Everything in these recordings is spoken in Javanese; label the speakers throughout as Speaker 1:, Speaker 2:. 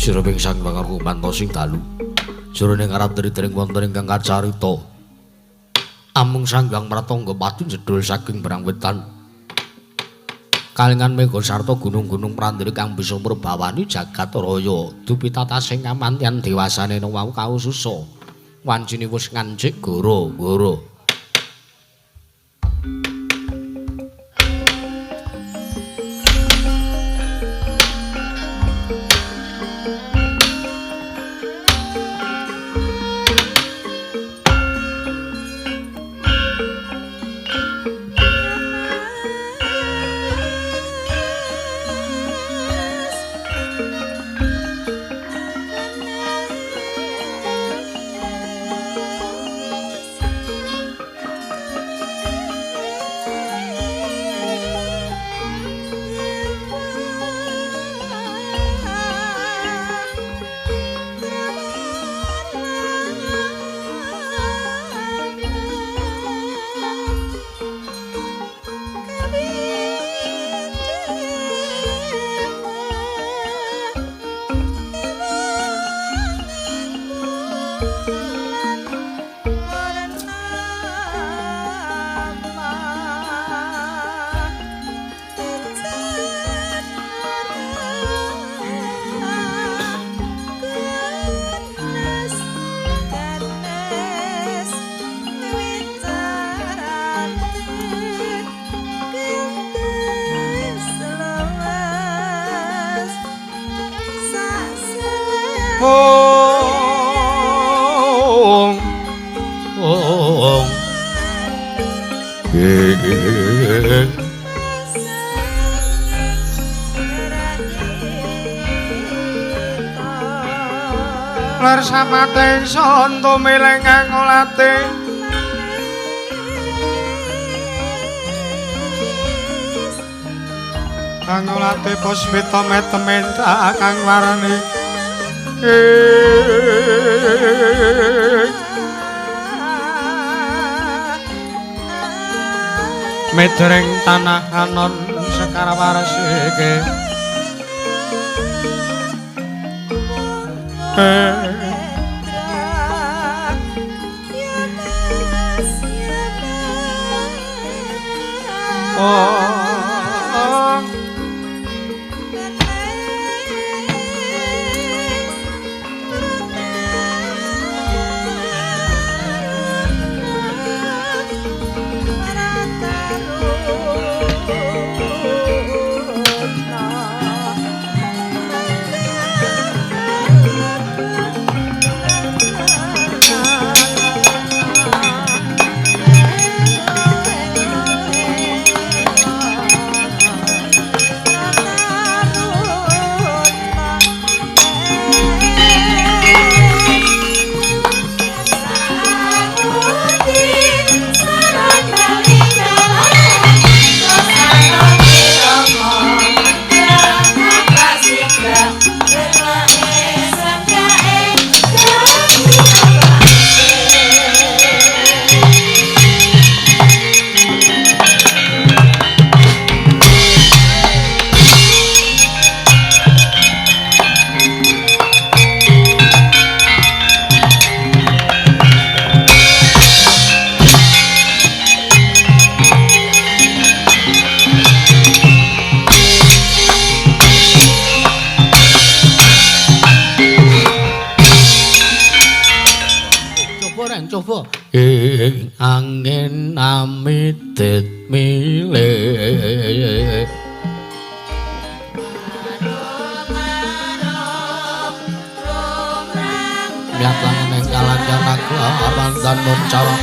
Speaker 1: Sira ping sang pangarku manto sing dalu. Jroning arep tritring wonten ingkang kacarita. Amung Sang Hyang Pratangga pati jedul saking Brang Wetan. Kalingan mega sarta gunung-gunung prandiri kang bisa murbawani jagat raya. Dupitatasing kamantian dewasane wau kaususa. Wancine wis ngancik goro-goro.
Speaker 2: Ler samate son tumiling angolate. Angolate puspita metemen kang warni. Medreng tanah anon sekar warsike. Oh.
Speaker 1: Coba ing angin amitit mile nyatang ning kalanjan awan dan cara.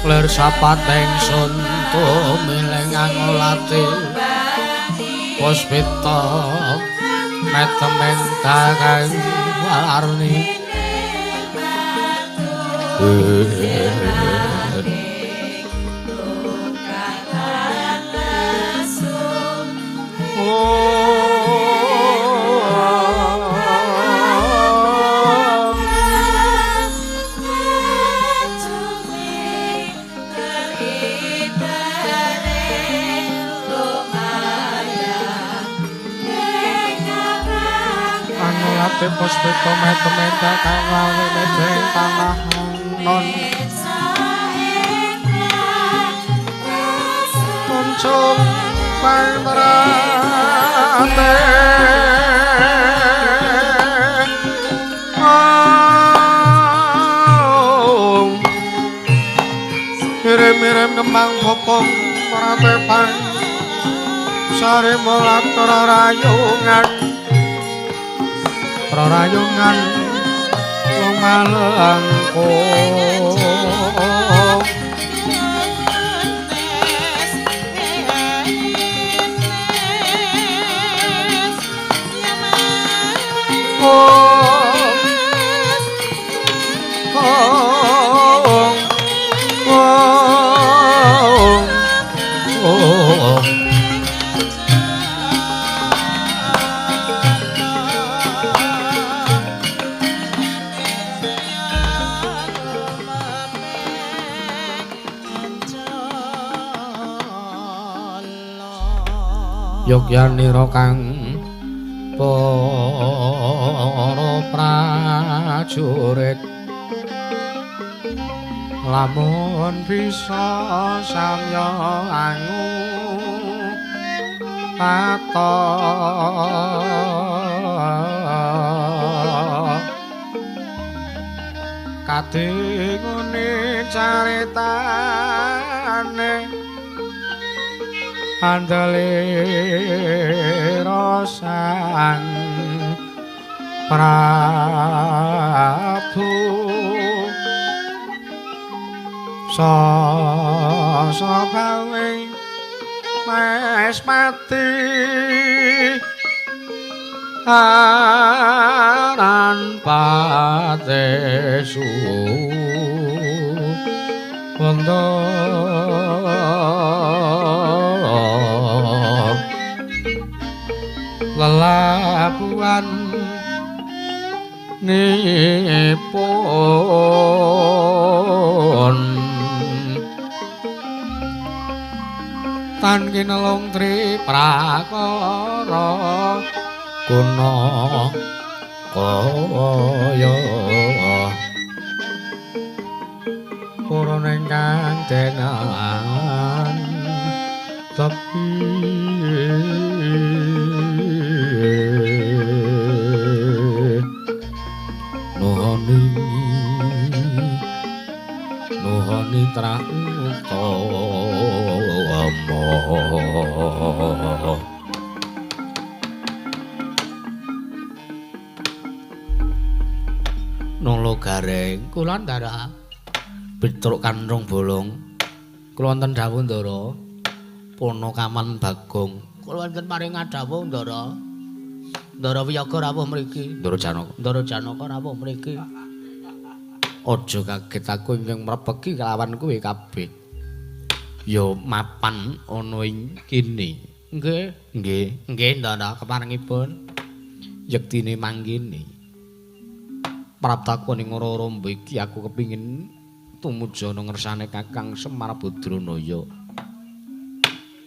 Speaker 1: Lir sapateng sun tumiling angolate puspita metemen kang warni.
Speaker 2: Puspita metemenda kang wani medeng tanah non muncul pangrate mirim-mirim kembang popong prate pang sare mulat rayungan rayungan lumalengkung.
Speaker 1: Yogyanira kang para prajurit
Speaker 2: lamun bisa samya angu pata kadingune caritane andelira Sang Prabu sasa gawe mes mati aran patesu wanda lelabuhan nipun
Speaker 1: tan kinelung tri prakara guna kaya
Speaker 2: purun ingkang denan tepi
Speaker 1: nuhoni nuhoni trah utama. Nolo gareng kula ndara Petruk kanrung bolong kula wonten dawuh Ndara Ponokaman Bagong kula wonten paring dawuh Ndara. Ndara Wiyaga rawuh mriki. Ndara Janaka. Ndara Janaka rawuh mriki. Aja kaget aku ingkang mrepegi kelawan kowe kabeh. Ya mapan ana ing kene. Nggih, nggih, nggih Ndara keparengipun. Yektine mangkene. Praptaku ning ora-ora iki aku kepingin tumuju ana ngersane Kakang Semar Badranaya.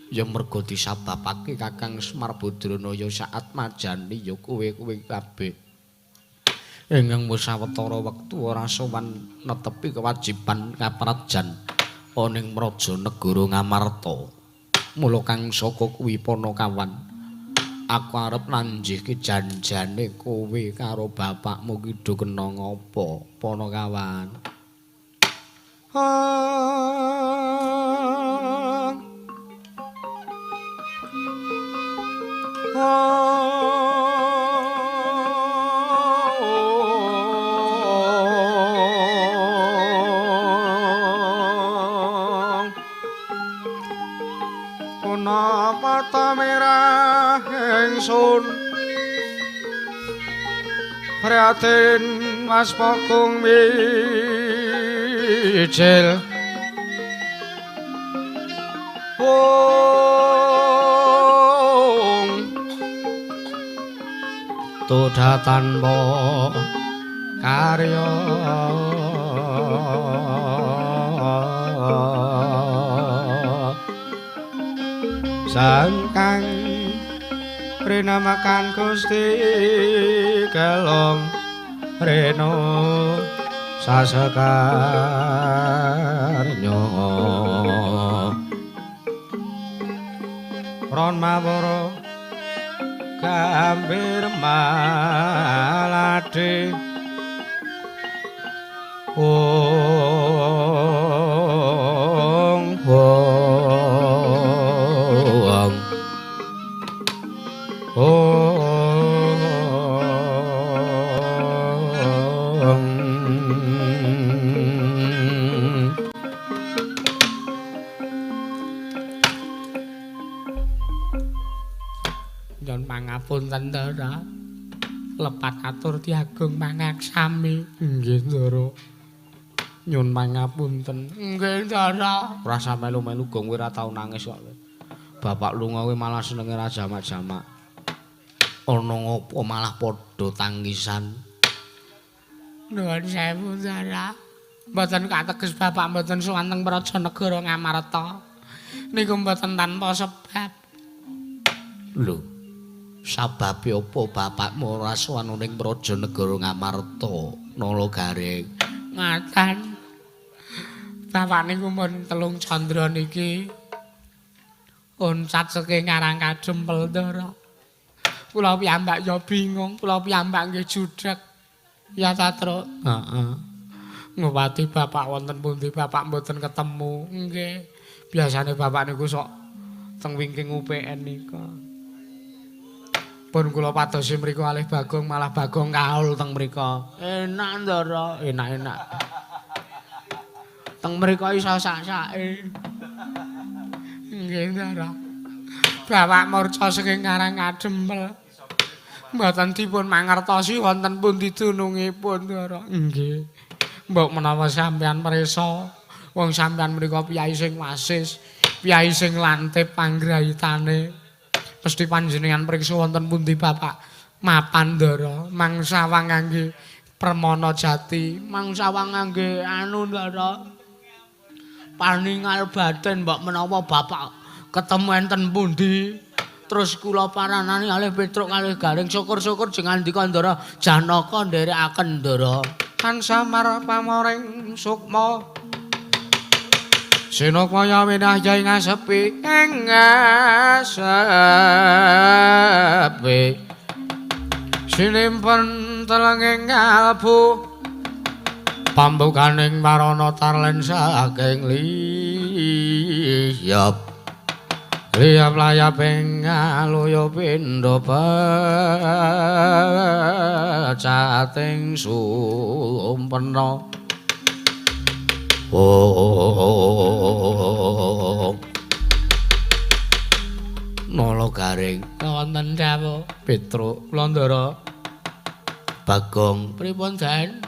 Speaker 1: Ya mergo disababake Kakang Semar Badranaya saat majani ya kowe-kowe kabeh. Ingkang wis sawetara wektu ora sowan netepi kewajiban kaprajan ana ing Praja Negara Ngamarta. Mula kang saka kuwi Panakawan, aku arep nanjihke janjane kowe karo bapakmu ki do kena ngapa, Panakawan?
Speaker 2: Punapa ta mirah ingsun Prihatin Mas Pokung mijil ong toda tanpa karya sangkang prinamakan Gusti Kelong Reno sasekarnya Ron mawara gambir malade ong ong ong.
Speaker 1: Nyuwun pangapunten Ndara, lepat atur Ti Agung mangaksami.
Speaker 2: Nggih Ndara, nyuwun pangapunten.
Speaker 1: Nggih Ndara. Ora usah melu-melu gong, kowe ora tau nangis kok. Bapak lunga kowe malah senenge ra jamak-jamak. Ana ngopo malah padha tangisan?
Speaker 2: Nuwun sewu Ndara. Mboten kateges bapak mboten sowan teng Praja Negara Ngamarta. Niku mboten tanpa sebab.
Speaker 1: Lho, sababe apa bapakmu ora sowan ning Praja Negara Ngamarta? Nala Gareng.
Speaker 2: Ngaten. Bapak niku mun telung candra niki oncat saking Karang Kadempel Ndara. Kula piyambak ya bingung, kula piyambak nggih judheg. Ya ta, Truk? Heeh. Ngupati bapak wonten pundi bapak mboten ketemu. Nggih. Biasane bapak niku sok teng wingking UPN nika. Pun kula padosi mriku alih Bagong, malah Bagong kaul
Speaker 1: teng mriku. Enak Ndara, enak-enak. Teng mriku iso sak-sake.
Speaker 2: Nggih Ndara. Bapak murca saking Karang Kadempel. Mboten dipun mangertosi wonten pundi dunungipun Ndara. Nggih. Mbok menawa sampeyan prisa, wong sampeyan mriku piyai sing wasis, piyai sing lantip panggrahitane. Mesti panjenengan priksa wonten pundi bapak mapan Ndara, mangsawang ngangge permana jati,
Speaker 1: mangsawang ngangge anu Ndara. Paningal batin mbok menawa bapak ketemu enten pundi. Terus kula paranani kalih Petruk kalih Gareng, syukur-syukur jenengan ndika Ndara Janaka nderekaken Ndara.
Speaker 2: Tan samar pamoring sukma sinukmaya winahya ing asepi ing asepi sinimpen telenging kalbu pambukaning marana tarlen saking liyap liyap layap ing aluya pindha pecating sumpena.
Speaker 1: Oh, Nala Gareng
Speaker 2: wonten dawuh
Speaker 1: Petruk
Speaker 2: kula Ndara.
Speaker 1: Bagong
Speaker 2: pripun Den?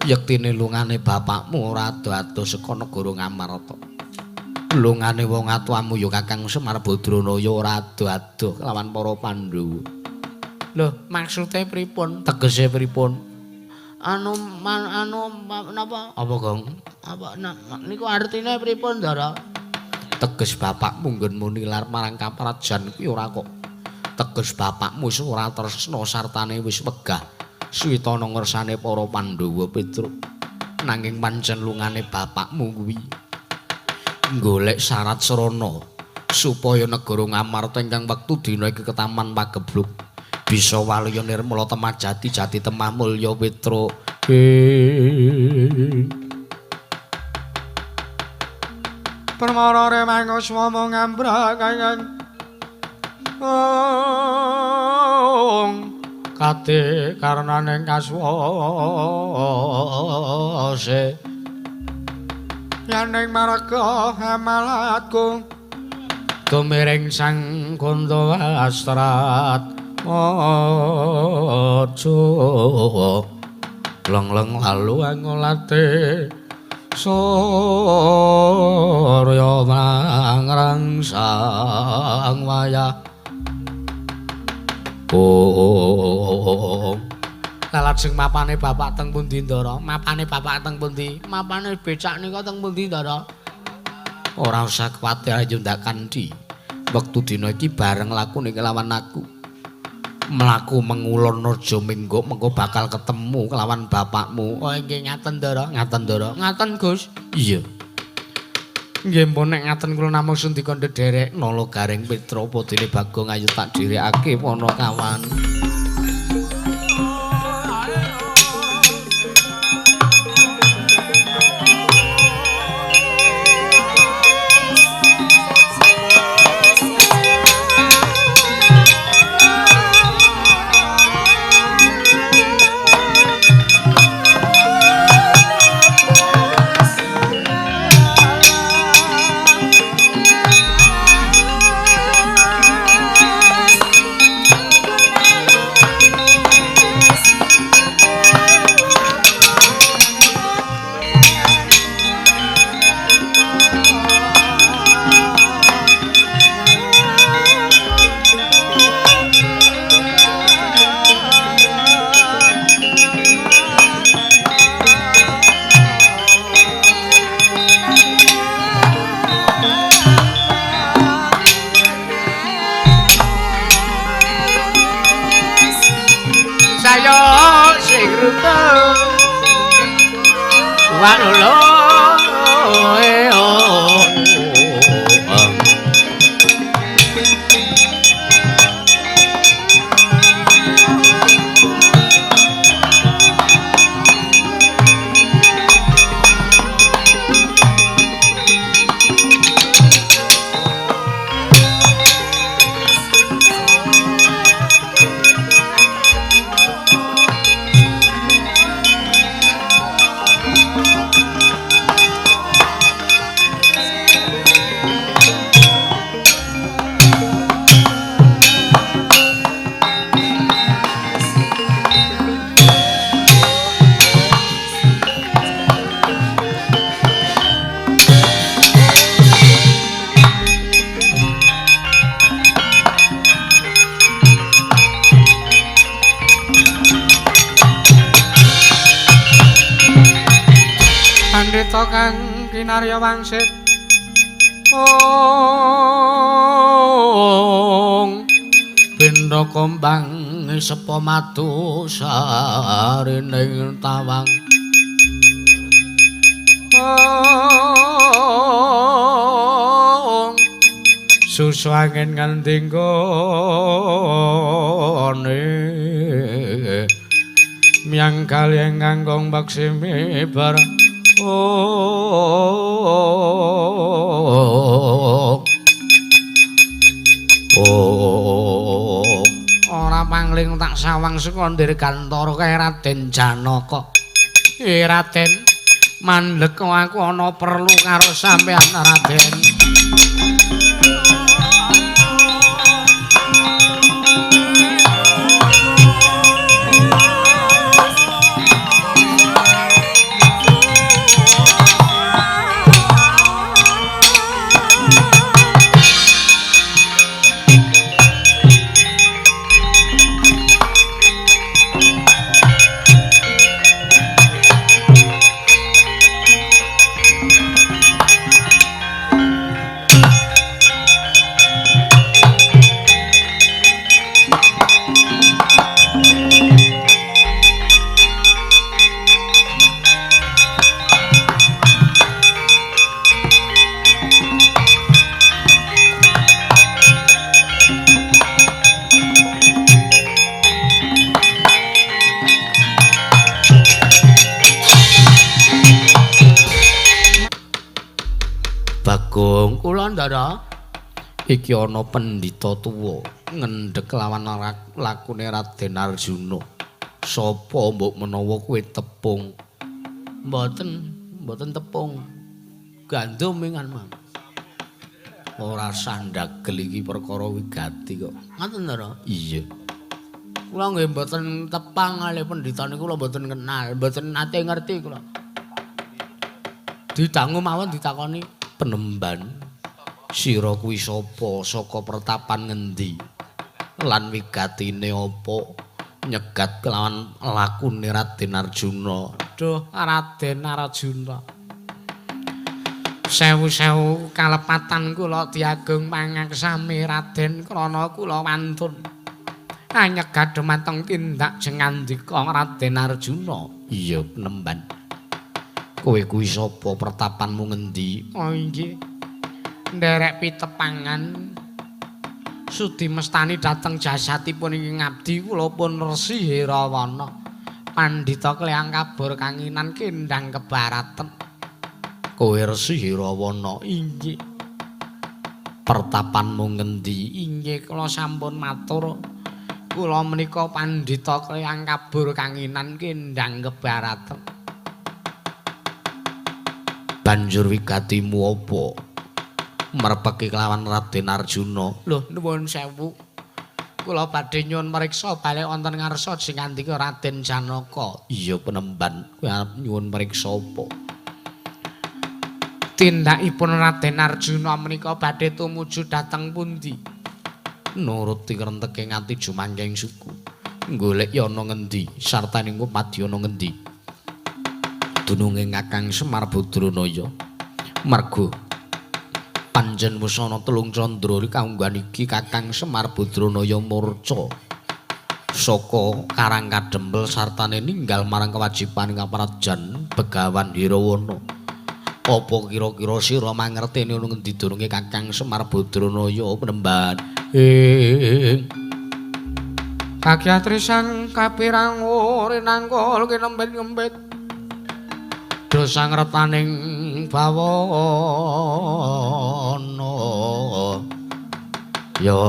Speaker 1: Yektine lungane bapakmu ora ado-ado saka negara Ngamarta. Lungane wong atuamu ya Kakang Semar Badranaya ora ado-ado kelawan para Pandhawa.
Speaker 2: Lho, maksude pripun?
Speaker 1: Tegese pripun? Anu man, anu napa? Apa, Gong? Apa niku artine pripun, Ndara? Teges bapakmu nggonmu nilar marang kaprajan kuwi ora kok. Teges bapakmu wis ora tresna sartane wis wegah suwitana ngersane para Pandhawa Petruk. Nanging pancen lungane bapakmu kuwi golek syarat srana supaya negara Ngamarta ingkang wektu dina iki ketaman pagebluk bisa waluya nirmala temah jati jati temah mulya Petruk.
Speaker 2: Permara remangus wama ngambrangan ong kate karenaning kaswase yaning marga hamalatku tumiring sang Kandha wastrat
Speaker 1: Aja leng-leng lalu angolate surya mangrangsang wayah. Oh. Lajeng mapane bapak teng pundi, Ndara? Mapane bapak teng pundi? Mapane becak nika teng pundi, Ndara? Ora usah kuwatir ayo ndak kanthi. Wektu dina iki bareng lakune kelawan aku. Mlaku mengulon aja minggu mengko bakal ketemu kelawan bapakmu. Oh nggih ngaten, Ndara. Ngaten, Ndara. Ngaten, Gus. Iya. Nggih mpun nek ngaten kula namung sendika ndederek Nala Gareng Petra padene Bagong ayo tak dherekake Panakawan.
Speaker 2: Pandhita kang kinarya wangsit.
Speaker 1: Ong benda kombang sepo madu sarining tawang.
Speaker 2: Ong susu angin ngendi nggone miyang kali ingkang baksi mibar.
Speaker 1: Oh, oh,
Speaker 2: ora pangling tak sawang saka Dirgantara kae Raden Janaka. Raden, mandhek aku ana perlu karo sampean Raden.
Speaker 1: Bagong kula Ndara, iki ana pendhita tuwa ngendhek lawan lakune Raden Arjuna. Sapa mbok menawa kowe tepung? Mboten, mboten tepung. Gandum ingan mang. Ora sandagel iki perkara wigati kok. Ngoten Ndara? Iya. Kula nggih mboten tepang kalih pendhita niku kula mboten kenal, mboten nate ngerti kula. Didangu mawon ditakoni penemban. Sira kuwi sapa, saka pertapan ngendi? Lan wigatine apa? Nyegat kelawan lakune Raden Arjuna.
Speaker 2: Duh, Raden Arjuna. Sewu-sewu kalepatan kula diagung pangaksami Raden krana kula wantun. Anyegat dumateng tindak jengandika Raden Arjuna.
Speaker 1: Iya, penemban. Kowe kuwi sapa, pertapanmu ngendi?
Speaker 2: Oh inggih. Nderek pitepangan sudi mestani dhateng jasatipun ing ngabdi kula pun Resi Herawana. Pandhita kleyang kabur kanginan kendang kebaraten.
Speaker 1: Kowe Resi Herawana?
Speaker 2: Inggih.
Speaker 1: Pertapanmu ngendi?
Speaker 2: Inggih, kula sampun matur. Kula menika pandhita kleyang kabur kanginan kendang kebaraten.
Speaker 1: Banjur wigatimu apa? Merpeki kelawan Raden Arjuna.
Speaker 2: Lho, nuwun sewu. Kula badhe nyuwun mriksa balik wonten ngarsa jengandika Raden Janaka.
Speaker 1: Iya, penemban. Kowe arep nyuwun mriksa apa?
Speaker 2: Tindakipun Raden Arjuna menika badhe tumuju dhateng pundi?
Speaker 1: Nuruti krenteke nganti jumangkeng suku. Golek yana ngendi, sartane ngupadyana ngendi? Dununge Kakang Semar Badranaya. Marga pancen wis ana telung candra kaunggan iki Kakang Semar Badranaya murca saka Karang Kadempel sartane ninggal marang kewajiban kaprajan Begawan Hirawana. Apa kira-kira sira mangerteni ana ngendi dununge Kakang Semar Badranaya penemban?
Speaker 2: Kagyatri sang kapirang rinangkul kinembet-ngembet dosa ngretaning bawana ya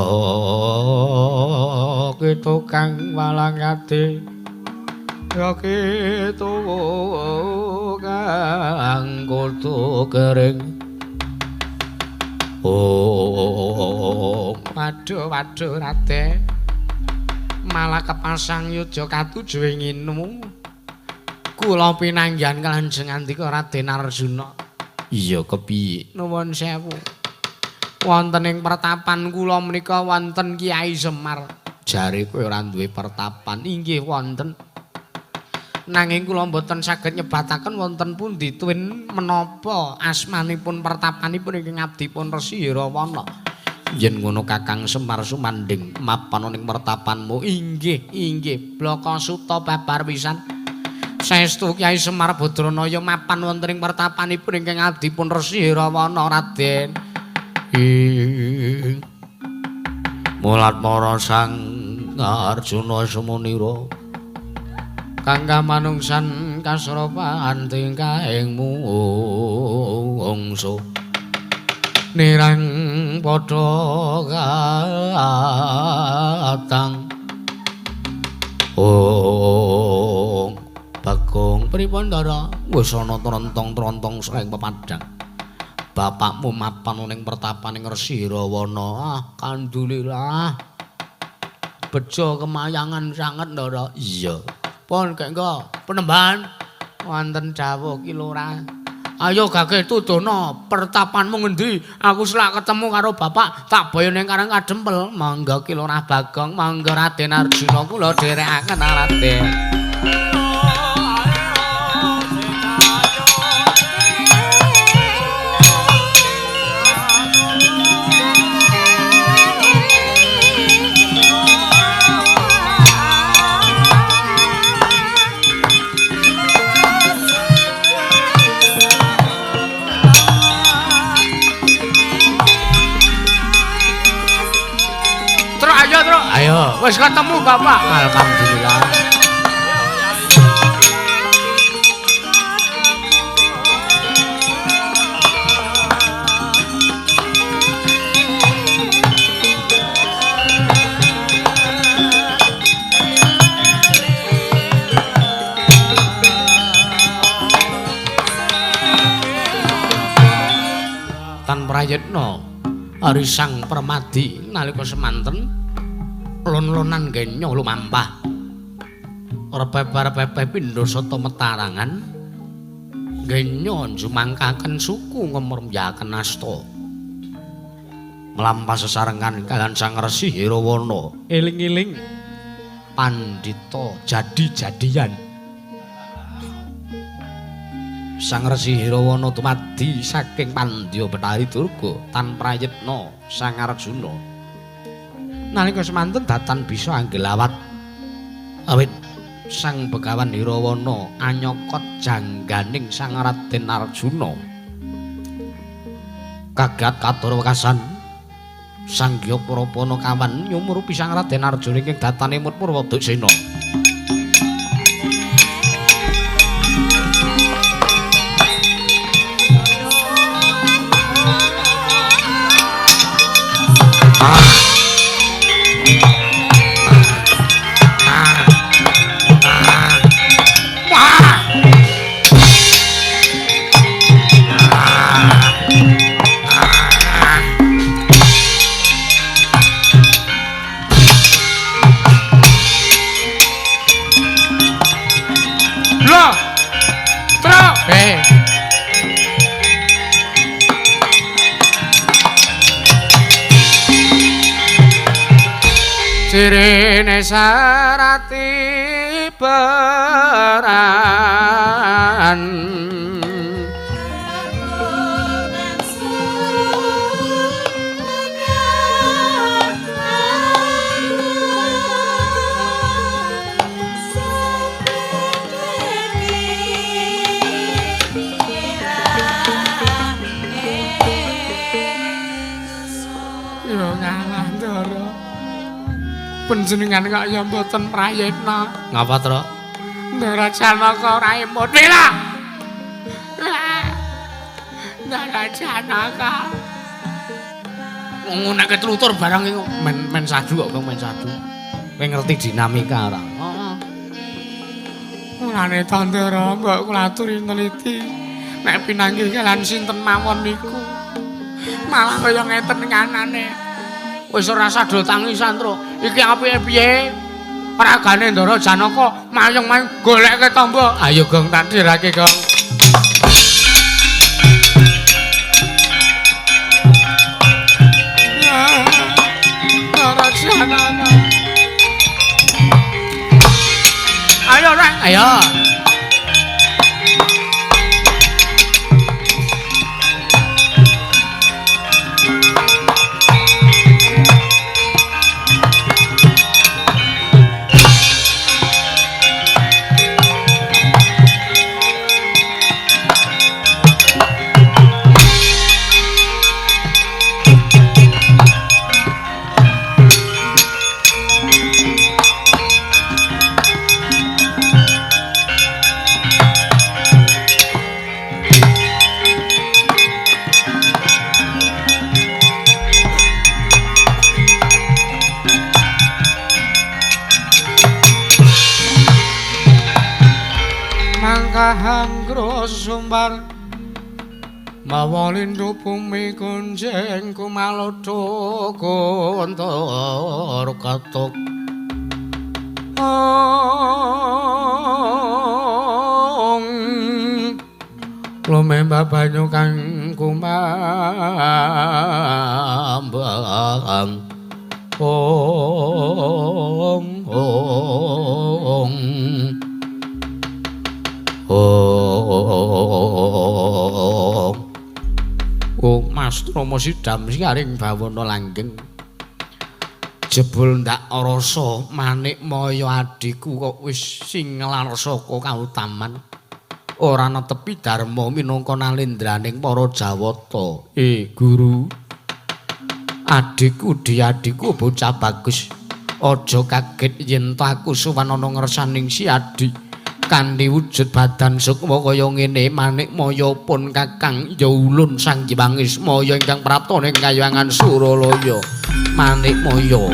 Speaker 2: ki tukang walang ati ya ki tukang kutu kering. Oh, waduh waduh Raden, malah kepasang yuda katuju ing inu. Kula pinanggihan kalanjeng andika Raden Arjuna.
Speaker 1: Iya, kepiye?
Speaker 2: Nuwun sewu. Wonten ing pertapan kula menika wonten Kyai Semar.
Speaker 1: Jare kowe ora duwe pertapan?
Speaker 2: Inggih wonten. Nanging kula mboten saged nyebataken wonten pundi tuwin menapa asmanipun pertapanipun ingkang abdipun Resi Herawana.
Speaker 1: Yen ngono Kakang Semar sumandhing mapan ning pertapanmu.
Speaker 2: Inggih, inggih, blaka suta babar pisan. Saestu Kyai Semar Badranaya mapan wonten ing pertapanipun ingkang abdipun Resi Herawana Raden.
Speaker 1: Ing mulat mara Sang Arjuna sumunira kang kamanungsan kasrapan tingkahing mungsu nirang padha katang. Oh, Bagong pripun Ndara? Wis ana trontong-trontong saking pepadang. Bapakmu mapan ning pertapaning Resi Herawana. Ah, alhamdulillah. Bejo kemayangan sanget Ndara. Iya.
Speaker 2: Pun gek engko penemban wonten dawuh Ki Lurah. Ayo gage tudono pertapanmu ngendi? Aku selak ketemu karo bapak tak boyo ning Karang Kadempel. Monggo Ki Lurah Bagong, monggo Raden Arjuna kula dherekaken Raden.
Speaker 1: Ayo,
Speaker 2: wis ketemu bapak.
Speaker 1: Alhamdulillah. Tan prayitna Ari Sang Permadi nalika semanten Lon-lonan genyo lumampah. Repepe-repepe pindha sata metarangan. Genyo njumangkaken suku ngemrembyaken asta. Mlampah sesarengan kalian Sang Resi Hirawana. Eling-eling pandhita jadi-jadian. Sang Resi Hirawana dumadi saking Pandya Bethari Durga tan prayitna Sang Arjuna. Nalika semanten datan bisa anggelawat awit Sang Begawan Hirawana anyokot jangganing Sang Raden Arjuna. Kagat katur wekasan Sang Hyang Prapana kawan nyumurupi Sang Raden Arjuna ingkang datane mut Purwaduksena.
Speaker 2: Sirine sarati peran yo ngalah Ndara. Panjenengan kok ya mboten prayitna.
Speaker 1: Ngapa, Tru?
Speaker 2: Ndara Janaka ora emut. Wila. Ndara Janaka.
Speaker 1: Ngunake tlutur barang iku men sadu kok, men sadu. Kowe ngerti dinamika ora?
Speaker 2: Heeh. Mulane ta Ndara mbok kula aturi neliti nek pinanggih kalian sinten mawon niku. Malah kaya ngeten kanane.
Speaker 1: Wis ora sadha tangisan, Tru. Iki apike piye? Pragane Ndara Janaka mayeng-mayeng goleke tamba.
Speaker 2: Ayo Gong tak dirake, Gong. Ndara Janaka.
Speaker 1: Ayo, Reng, ayo.
Speaker 2: Mangkahang sumbar mawa lindu bumi kunjing kumalodo gontor katuk ong lumembah banyu kang kumambang ong ong ong.
Speaker 1: Oh, Mas Rama Sidam siaring bawana langgeng. Jebul ndak rasa manik maya adhiku kok wis singlar saka kautaman. Ora netepi dharma minangka nalendraning para Jawata. Guru. Adhiku diadhiku bocah bagus. Aja kaget yen aku sowan ana ngersaning si adhi. Kanthi wujud badan sukma kaya ngene manik maya pun kakang ya ulun Sang Hyang Ismaya ingkang prapta ing kayangan Suralaya manik maya.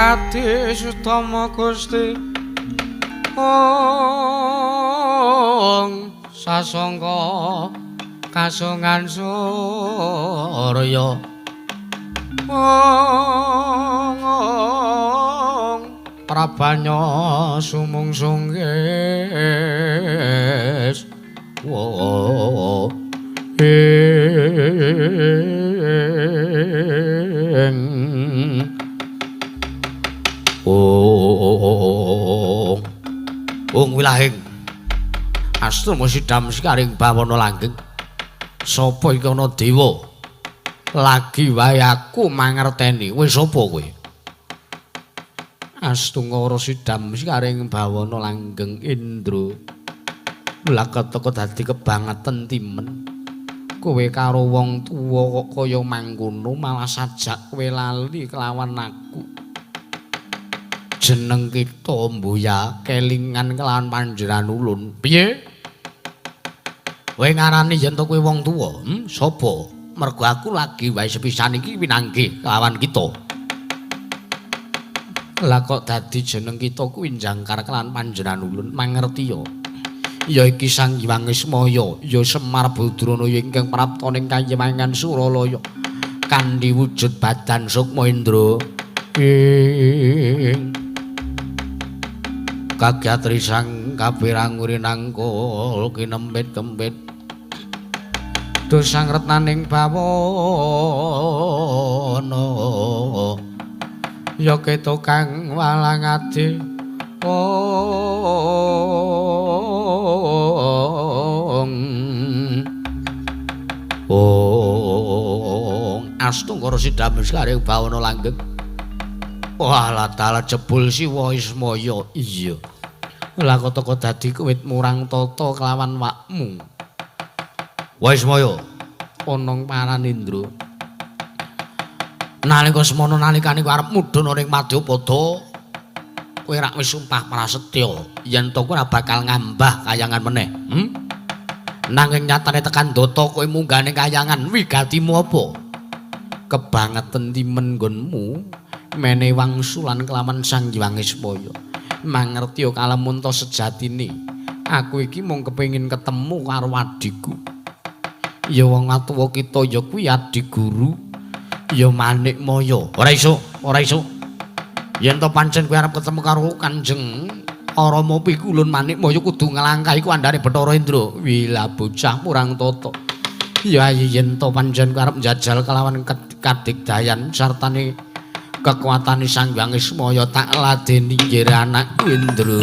Speaker 2: Adi Sutama Gusti Ong sasangka kasungan surya Ong prabanya sumungsung ing
Speaker 1: Ong Ong wilahing Astrama sidam sekaring bawana langgeng. Sapa iki ana dewa? Lagi wae aku mangerteni. Kowe sapa kowe? Astungkara sidam sekaring bawana langgeng Indra. Lah keteka dadi kebangetan timen. Kowe karo wong tuwa kok kaya mangkono malah sajak kowe lali kelawan aku. Jeneng kita mbuya kelingan kelawan panjenengan ulun. Piye? Kowe ngarani yen to kowe wong tuwa? Sapa? Mergo aku lagi wae sepisan iki pinanggih kelawan kita. Lah kok dadi jeneng kita kuwi jangkar kelawan panjenengan ulun, mangerti ya? Ya iki Sang Hyang Ismaya, ya Semar Badranaya ingkang prapta ning Kayimangan Suralaya. Kanthi wujud badan sukma Indra. Ing kagyatri sang kabiranguri nangkul kinempit kempit dosang retnaning bawana ya keto kang walang adi ong ong astungkara sidam sekaring bawana langgeng. Walah dalah jebul Siwa Ismaya. Iya. Lah kok teko dadi kuwit murang tata kelawan wakmu. Wa Ismaya, onong Paranindra. Nalika semono nalikane kowe arep mudhun ning Madyapada, kowe rak wis sumpah prasetya yen to kowe ora bakal ngambah kayangan meneh. Nanging nyatane tekan data kowe munggah ning kayangan, wigatimu apa? Kebangeten timen nggonmu. Mene wangsulan kelawan Sang Hyang Ismaya. Mangerti kalamunta sejatine. Aku iki mung kepengin ketemu karo adhiku. Ya wong atuwa kita ya kuwi adhi guru. Ya Manikmaya. Ora iso, ora iso. Yen to pancen kowe arep ketemu karo Kanjeng Rama Pikulun Manikmaya kudu nglangkahi kuandhane Bathara Indra. Wila bocah murang tata. Ya yen to pancen kowe arep njajal kelawan kadigdayan sartane kekuatane Sang Hyang Ismaya tak ladeni nggih anakku Indra.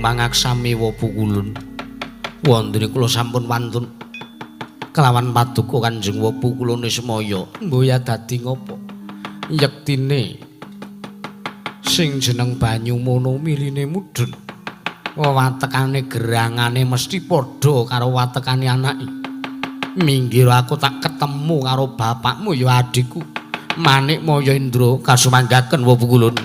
Speaker 1: pangaksami Wapukulun. Wondene kula sampun wantun kelawan paduka Kanjeng Wapukulun Ismaya. Mboya dadi ngopo? Yektine sing jeneng banyu mono miline mudhun. Watekane gerangane mesti padha karo watekane anake. Minggir aku tak ketemu karo bapakmu ya adikku. Manikmaya Indra kasumanggaken Wapukulun.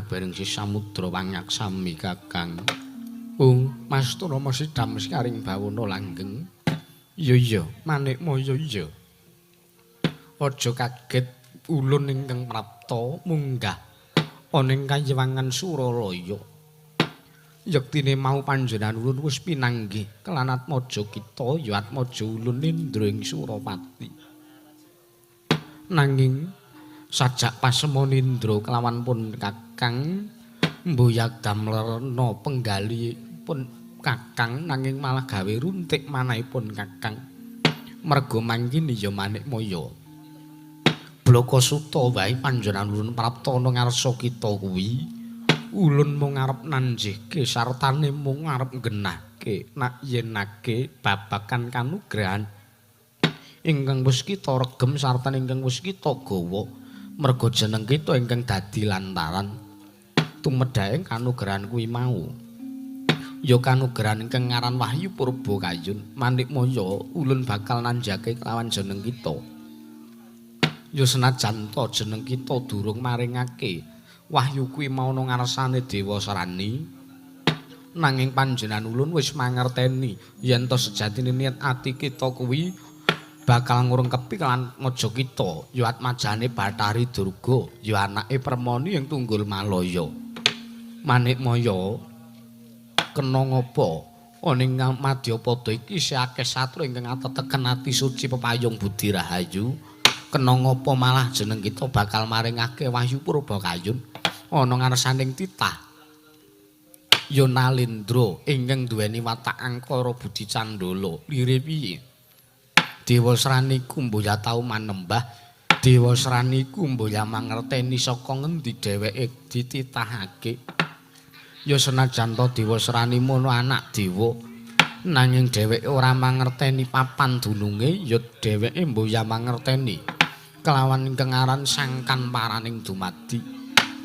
Speaker 1: Bareng si samudra wangaksami Kakang. Ung Mastura sidam sekaring bawana langgeng. Iya iya, Manikmaya iya. Aja kaget ulun ingkang prapta munggah ana ing kayiwangan Suralaya. Yektine mau panjenengan ulun wis pinanggih kelan atmaja kita ya atmaja ulun Indra ing Surapati. Nanging sajak pasemon Indra kelawan pun Kakang mboyak damlerna penggalihipun Kakang nanging malah gawe runtik manahipun Kakang. Merga mangkene ya Manikmaya. Blaka suta wae panjenengan ulun prapta ana ngarsa kita kuwi. Ulun mung arep nanjihke sartane mung arep nggenahke nak yenake babagan kanugrahan ingkang wis kita regem sarta ingkang wis kita gawa. Merga jeneng kita ingkang dadi lantaran tumedhaking kanugrahan kuwi mau. Ya kanugrahan ingkang ngaran Wahyu Purba Kayun. Manikmaya ulun bakal nanjake kelawan jeneng kita. Ya senajan ta jeneng kita durung maringake wahyu kuwi mau nang ngarsane Dewa Sarani, nanging panjenengan ulun wis mangerteni yen to sejatine niat ati kita kuwi Bakal ngurungkepi lan maja kita ya atmajane Bathari Durga ya anake Permoni ing Tunggul Malaya. Manikmaya kena ngapa ana ing madyapada iki isih akeh satru ingkang ateteken ati suci pepayung budi rahayu. Kena ngapa malah jeneng kita bakal maringake wahyu purba kayun ana ngarsaning titah ya Nalendra ingkang duweni watak angkara budi candala. Lire piye? Dewa Srani kumboya tau manembah, Dewa Srani kumboya mangerteni saka ngendi dheweke dititahake. Ya senajan to Dewa Srani mono anak dewa, nanging dheweke ora mangerteni papan dununge, ya dheweke mboya mangerteni kelawan ingkang aran sangkan paraning dumadi.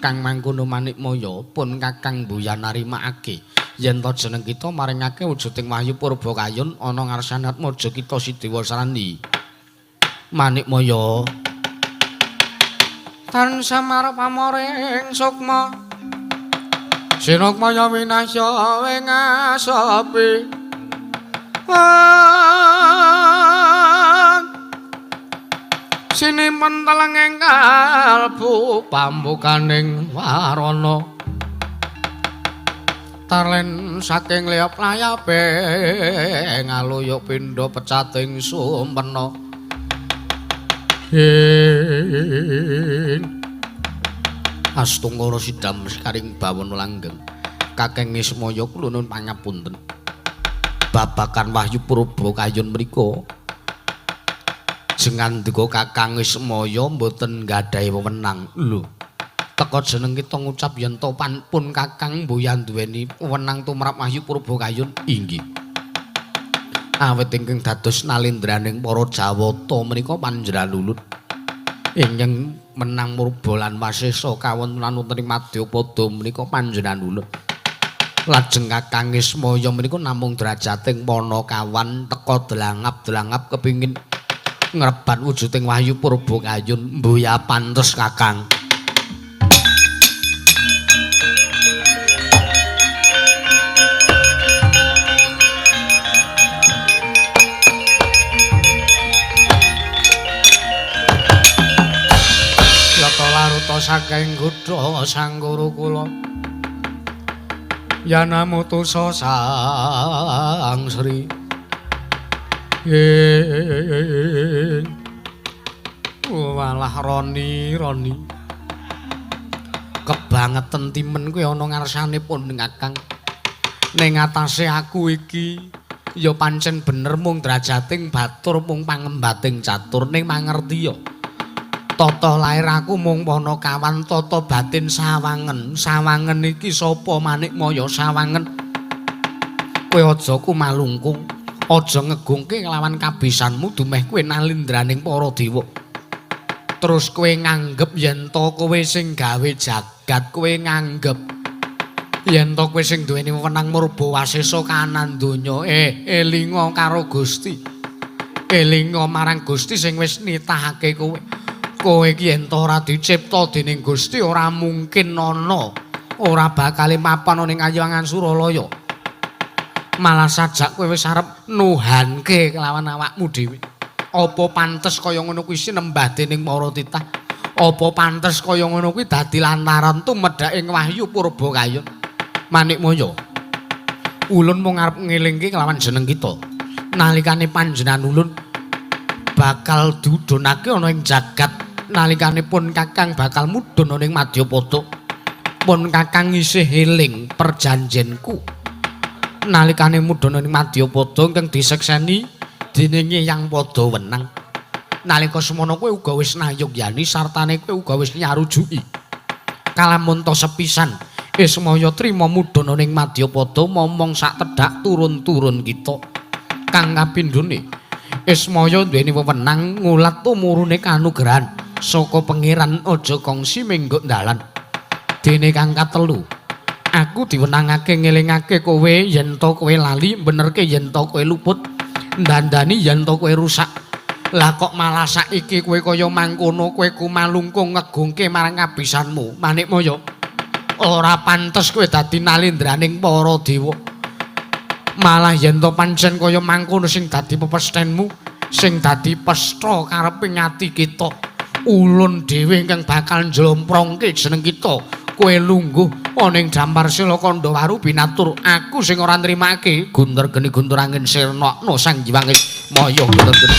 Speaker 1: Kang mangkono Manikmaya pun Kakang mboya narimakake yen to jeneng kita maringake wujuding wahyu purba kayun ana ngarsane atmaja kita si Dewa Srani. Manikmaya
Speaker 2: tan samar pamoring sukma sinukmaya winasya ing asepi. Sinimen telenging kalbu pambukaning warana tarlen saking leyap layape ngaluyuk pindha pecating sumpena.
Speaker 1: Astungkara sidam sekaring bawana langgeng. Kakeng Ismaya kula nuwun pangapunten. Babakan wahyu purba kayun mriku jengandika Kakang Ismaya mboten nggadahi wewenang. Lho, teka jeneng kita ngucap yen to pun Kakang mboya duweni wewenang tumrap wahyu purba kayun. Inggih. Awit ingkang dados nalendraning para Jawata menika panjenengan ulun ingkang menang murba lan wasesa kawontenan wonten ing madyapada menika panjenengan ulun. Lajeng Kakang Ismaya menika namung derajating panakawan teka delangap-delangap kepingin ngrebat wujuding wahyu purba kayun. Mboya pantes Kakang.
Speaker 2: Yata laruta saking gudha sang guru kula yanamutusa sang Sri. Walah Roni Roni
Speaker 1: kebangetan timen kuwi ana ngarsane pun Kakang. Ning atase aku iki ya pancen bener mung drajating batur mung pangembating catur ning mangerti ya. Tata lair aku mung panakawan tata batin sawangen. Sawangen iki sapa Manikmaya sawangen? Kowe aja kumalungkung, aja ngegungke nglawan kabisanmu dumeh kowe nalendraning para dewa. Terus kowe nganggep yen to kowe sing gawe jagat, kowe nganggep yen to kowe sing duweni wewenang murba wasesa kanan donya. Elinga karo Gusti. Elinga marang Gusti sing wis nitahake kowe. Kowe iki yen to ora dicipta dening Gusti ora mungkin ana, ora bakal mapan ning kayangan Suralaya. Malah sajak kowe wis arep nuhanke kelawan awakmu dhewe. Apa pantes kaya ngono kuwi sinembah dening para titah? Apa pantes kaya ngono kuwi dadi lantaran tumedhake wahyu purba kayun? Manikmaya, ulun mung arep ngelingke kelawan jeneng kita. Nalikane panjenengan ulun bakal dudunake ana ing jagat, nalikane pun Kakang bakal mudhun ana ing madyapada, pun Kakang isih eling perjanjenku. Nalikane mudhun ing madyapada ingkang disekseni dening Hyang Padha Wenang. Nalika semono kowe uga wis nayogyani sartane kowe uga wis nyarujuki. Kalamun ta sepisan Ismaya trima mudhun ing madyapada momong sak tedhak turun-turun kita. Kang kapindhone Ismaya duweni wewenang ngulat tumurune kanugrahan saka pangeran aja kongsi menggok dalan. Dene kang katelu, aku diwenangake ngelingake kowe yen to kowe lali, benerke yen to kowe luput, ndandani yen to kowe rusak. Lah kok malah saiki kowe kaya mangkono, kowe kumalungkung ngegungke marang kabisanmu. Manikmaya, ora pantes kowe dadi nalendraning para dewa. Malah yen to pancen kaya mangkono sing dadi pepesthenmu, Sing dadi pestha kareping ati kita. Ulun dhewe ingkang bakal njlomprongke jeneng kita. Kowe lungguh ana ing Dampar Sela Kandhawaru binatur aku sing ora nrimake. Guntur geni guntur angin sirnakna Sang Hyang Maya guntur geni.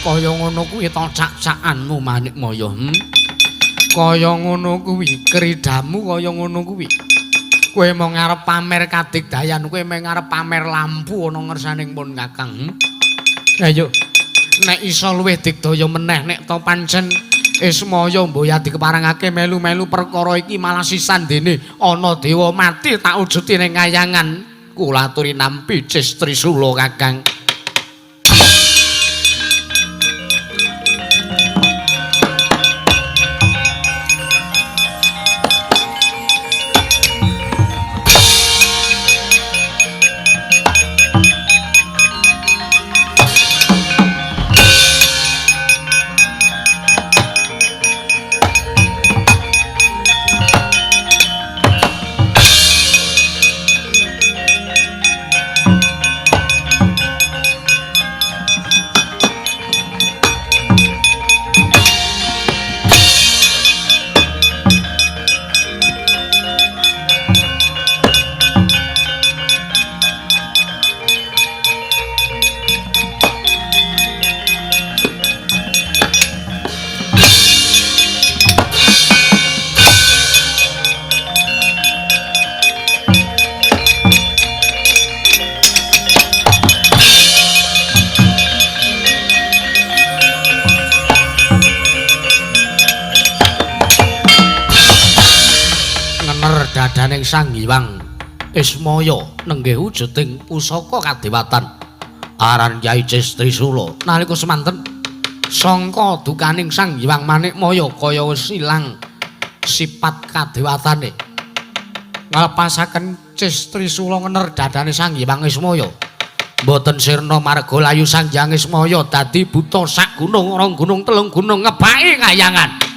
Speaker 1: Kaya ngono kuwi to cak-cakanmu Manikmaya. Kaya ngono kuwi kridamu kaya ngono kuwi. Kowe mung arep pamer kadigdayan, kowe mung arep pamer lampu ana ngersaning pun Kakang. Ayo nek iso luwih digdaya meneh nek to pancen Ismaya mboya dikeparengake melu-melu perkara iki malah sisan dene ana dewa mati tak wujuti ning kayangan. Kula aturi nampi Cis Trisula Kakang. Dadaning Sang Hyang Ismaya nenggih wujuding pusaka kadewatan aran Kyai Cis Trisula. Nalika semanten sangka dukaning Sang Hyang Manikmaya kaya wis ilang sifat kadewatane. Nglepasaken Cis Trisula ngener dadane Sang Hyang Ismaya. Mboten sirna marga layu Sang Hyang Ismaya dadi buta sak gunung, rong gunung, telung gunung ngebaki kayangan.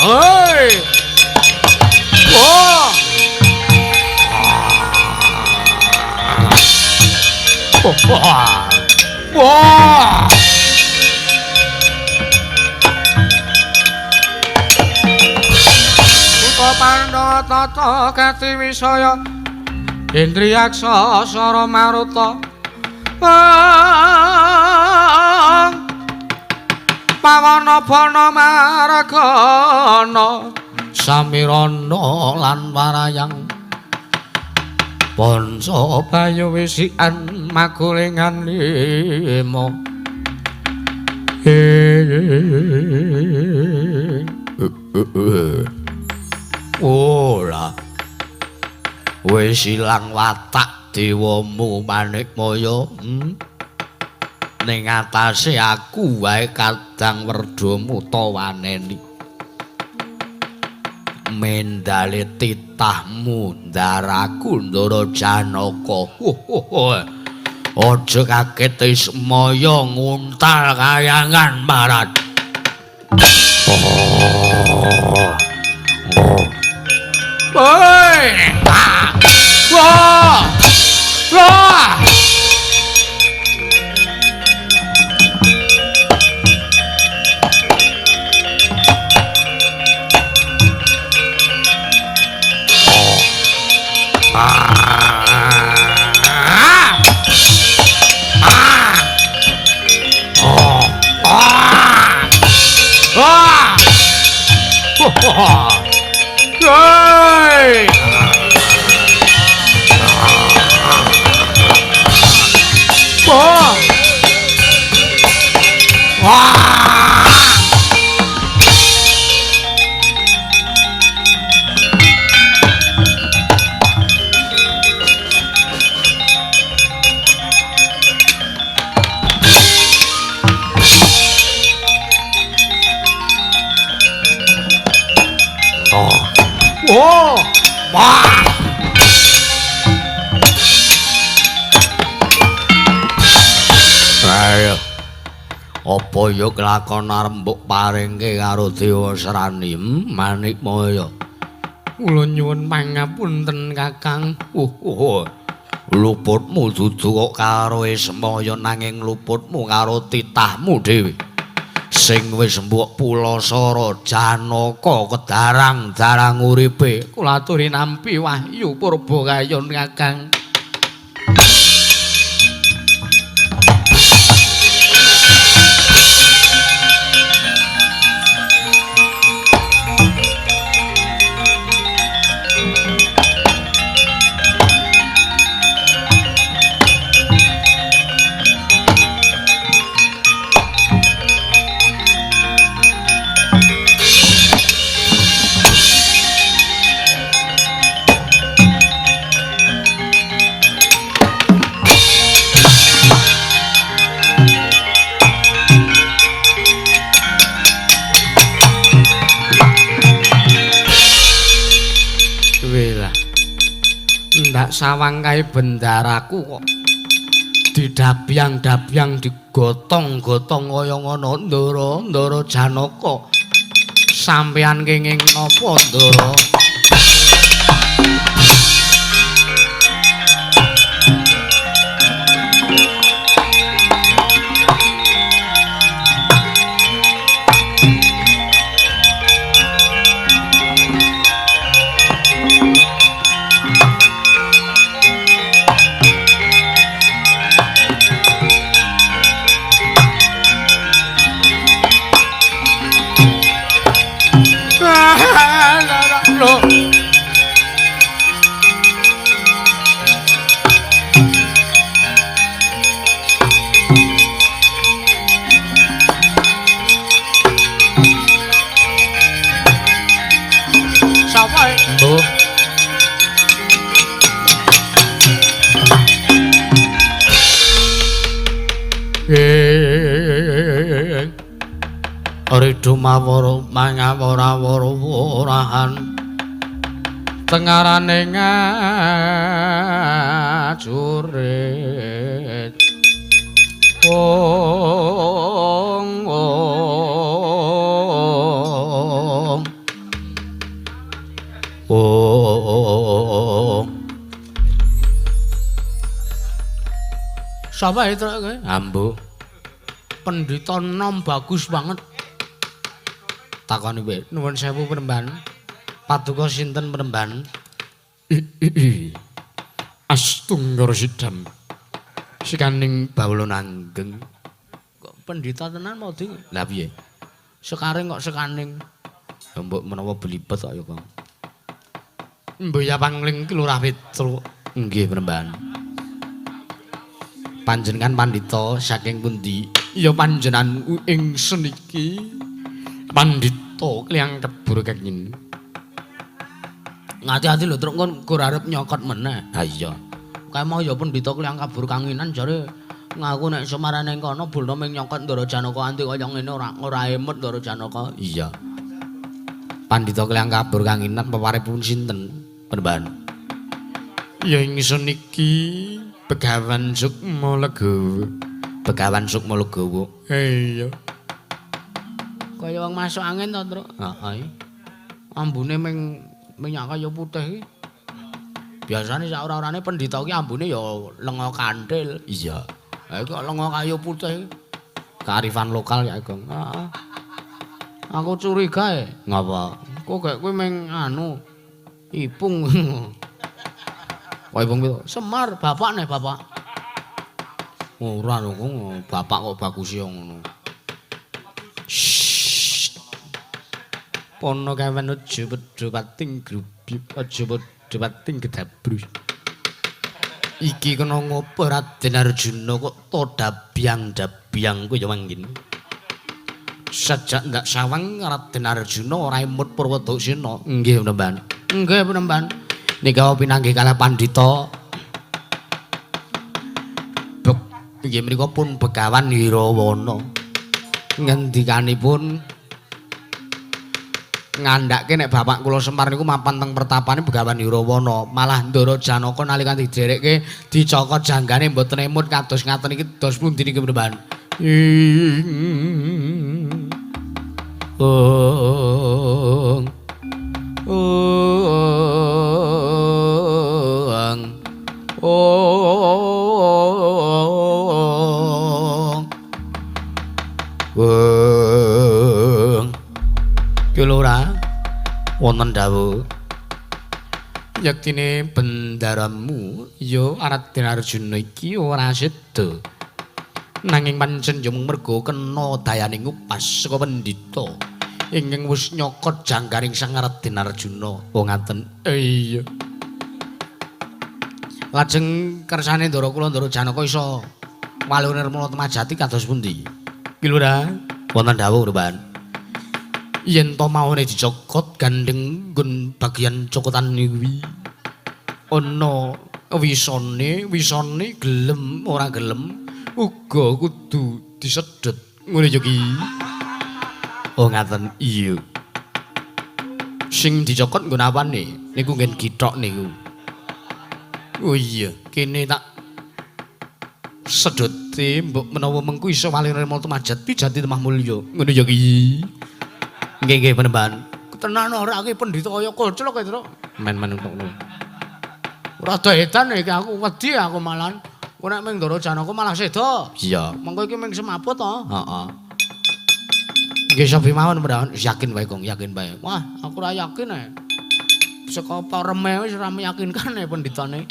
Speaker 1: Oi. Oh. Wah. Wah.
Speaker 2: Buta Pandhawa tata gati wisaya Indriyaksa sara maruta Pawana bana margana
Speaker 1: Samirana lan warayang Panca
Speaker 2: bayu wisikan magulingan lima.
Speaker 1: Ora wis ilang watak dewamu Manikmaya. Ning atase aku wae kadang werdamu ta waneni. Mendale titahmu ndaraku Ndara Janaka. Aja kaget Ismaya nguntal kayangan marat.
Speaker 2: Oi! Wah! Wah! Hey! Wah! Wah!
Speaker 1: Wah. Ayo. Apa ya kelakon arep mbok paringke karo Dewa Serani? Manikmaya.
Speaker 2: Kula nyuwun pangapunten Kakang.
Speaker 1: Luputmu dudu kok karo Ismaya nanging luputmu karo titahmu dhewe. Sing wis mbok pulasara Janaka kedarang-darang uripe.
Speaker 2: Kula aturi nampi wahyu Purbakayon Kakang. Sawang kae bendaraku kok didabyang-dabyang digotong-gotong kaya ngono Ndara, Ndara Janaka. Sampeyan kenging napa Ndara?
Speaker 1: Ridu mawara mangawara warahan
Speaker 2: tengarane ngajurit ong ong
Speaker 1: ong.
Speaker 2: Sapa itu kowe?
Speaker 1: Ambu.
Speaker 2: Pendhita nom bagus banget.
Speaker 1: Takoni wae.
Speaker 2: Nuwun sewu Penemban.
Speaker 1: Paduka sinten Penemban?
Speaker 2: Astungkara sidam. Sikaning
Speaker 1: bawula nanggeng. Kok pendhita tenan mau di? Lah piye? Sekaring kok sekaning. Ya mbok menawa belibet kok ya, Kang.
Speaker 2: Mboya pangling Lurah Petruk.
Speaker 1: Nggih, Penemban. Panjenengan pandhita saking pundi?
Speaker 2: Ya panjenengan ingsun iki pandhita Kliang Kebur kenging.
Speaker 1: Ngati-ati lho truk kon gur arep nyokot meneh. Ha iya. Kae mau ya pendhita Kliang Kabur Kanginan jare ngaku nek Semarane kono bulna ming nyokot Ndara Janaka anti kaya ngene ora emut Ndara Janaka. Iya. Pandhita Kliang Kabur Kanginan peparipun sinten, Penemban?
Speaker 2: Ya ingsun iki Begawan Sukma Legawa.
Speaker 1: Begawan Sukma Legawa.
Speaker 2: Iya.
Speaker 1: Kaya wong masuk angin to, Truk? Heeh. Ambune ming minyak kaya putih iki. Biasane sak ora-orane pendhita iki ambune ya lenga kanthil. Iya. Ha kok lenga kayu putih iki. Kearifan lokal ya, Gong. Heeh. Aku curiga e. Ngapa? Kok gek kowe ming anu ipung. Kok ipung piro? Semar bapak nih, Bapak. Ora lho, bapak kok bagus ya ngono.
Speaker 2: Pono kawan aja padha pating grubyuk, aja padha pating gedabrus.
Speaker 1: Iki kena ngopo Raden Arjuna kok to dabyang-dabyang kuwi ya mangkin. Sejak ndak sawang Raden Arjuna ora emut Purwodaksina. Nggih, Penemban. Nggih, Penemban. Nika pinanggih kalah pandhita. Inggih menika pun Begawan Hirawana. Ngendikanipun Ngandhake nek bapak kula Semar niku mapan teng pertapane Begawan Hirawana, malah Ndara Janaka nalika diderekke dicokot janggane mboten emut kados ngaten iki dos pundi niki Panembahan. Ong ong ong ong. Ki Lurah wonten dawuh. Yektine bendaramu ya Raden Arjuna iki ora seda. Nanging pancen ya mung merga kena dayane ngupas saka pendhita ingkang wis nyokot janggaring Sang Raden Arjuna. Oh ngaten. Iya. Lajeng kersane Ndara kula Ndara Janaka iso wali nirmala temajati kados pundi? Ki Lurah wonten dawuh Ruban. Yen to maune dicokot gandeng nggon bagian cokotan kuwi ana wisane, wisane gelem ora gelem uga kudu disedhet. Ngono ya Ki. Oh ngaten. Iya. Sing dicokot nggon apane? Niku nggen githok niku. Oh iya, kene tak sedote mbok menawa mengku iso wali nirmala tumajati jati temah mulya. Ngono ya Ki. Nggih nggih Panembahan. Tenan ora iki pendhita kaya koclok e, Truk. Men-men ngono. Ora edan iki aku wedi aku malan. Kowe nek ming Ndara Janaka malah seda. Iya. Mengko iki ming semaput to. Heeh. Nggih sapa mawon Panembahan? Yakin wae Kong, yakin wae. Wah, aku ora yakin e. Saka pareme wis ora meyakinkan e pendhitane.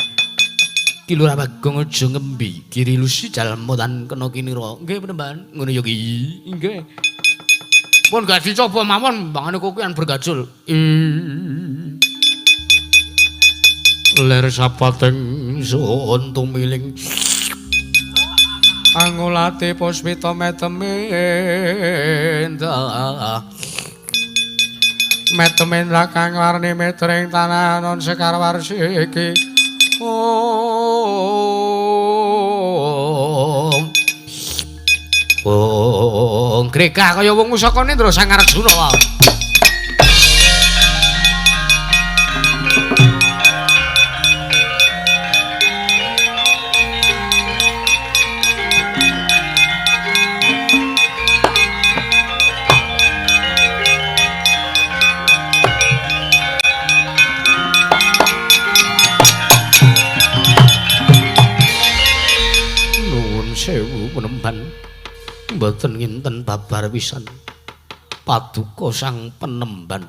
Speaker 1: Ki Lurah Bagong aja ngembi, kiri lusi jalma tan kena kinira. Nggih Panembahan. Ngono ya Ki. Nggih. Pun gak dicoba mawon mbangane kokian bergajul. Ler sapating sun tumiling
Speaker 2: angulate puspita metemenda. Metemenda kang warni metring tanah non sekar warsiki.
Speaker 1: Om. Oh, gregah kaya wong pusakane Ndra Sang Arjuna wae. Nuwun sewu Panembahan. Mboten nginten babar pisan paduka sang penemban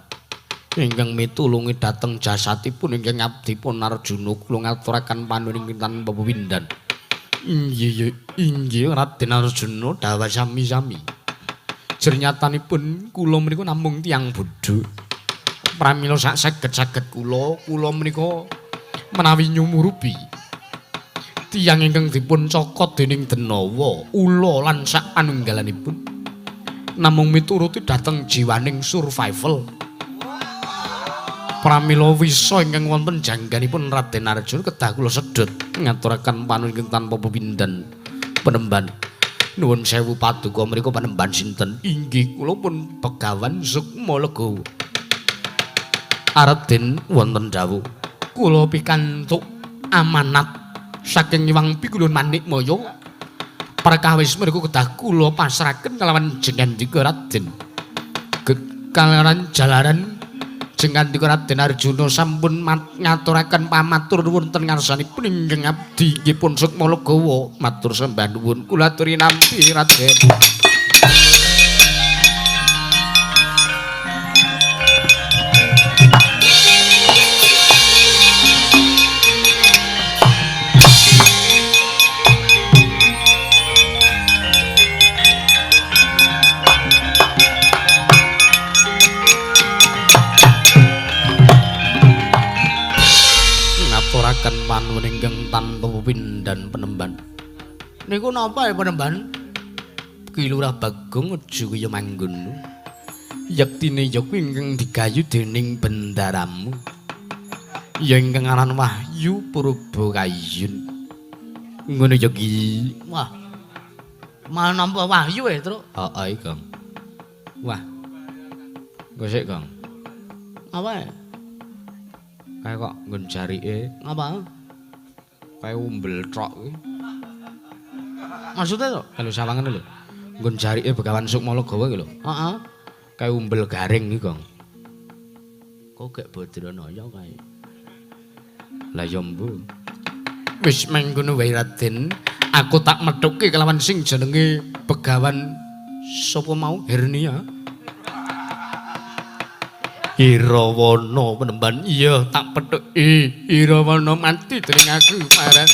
Speaker 1: ingkang mitulungi dhateng jasatipun ingkang abdipun Arjuna kula ngaturaken panuwun ingkang tanpa pepindhan. Inggih inggih Raden Arjuna dhawah sami-sami. Jernyatanipun kula menika namung tiyang bodho. Pramila sak saged-saged kula, kula menika menawi nyumurupi tiyang ingkang dipun cokot dening denawa, ula lan sak panunggalanipun namung mituruti dhateng jiwaning survival. Pramila wisa ingkang wonten jangganipun Raden Arjuna kedah kula sedhut ngaturaken panuwun ingkang tanpa pepindhan Panembahan. Nuwun sewu paduka mriku Panembahan sinten? Inggih kula pun Begawan Sukma Legawa. Raden wonten dawuh kula pikantuk amanat saking Hyang Pikulun Manikmaya perkawis mriku kedah kula pasrahaken kalawan jengandika Raden. Kalawan jalaran jengandika Raden Arjuna sampun ngaturaken pamatur nuwun ten ngarsanipun ingkang abdi nggih pun Sukma Legawa matur sembah nuwun kula aturi nampi Raden. Ngaturaken panuwun ingkang tanpa pepindhan Panembahan. Niku napa ya Panembahan? Ki Lurah Bagong aja kaya manggon. Yektine ya kuwi ingkang digayu dening bendaramu. Ya ingkang aran Wahyu Purbakayun. Ngono ya Ki. Wah. Malah nampa wahyu e, Truk. Heeh, Kang. Wah. Engko sik, Kang. Apa? Kae kok nggon jarike. Ngapa? Kae umbel tok kuwi. Maksudnya to? Lho sawangane lho. Nggon jarike Begawan Sukma Legawa iki lho. Heeh. Kae umbel garing iki, Gong. Kok gek Badranaya kae. Lah ya mbuh. Wis meng ngono wae Raden. Aku tak methuki kelawan sing jenenge Begawan sapa mau Hernia. Irawana penemban iya tak pethuki Irawana mati dening aku marang.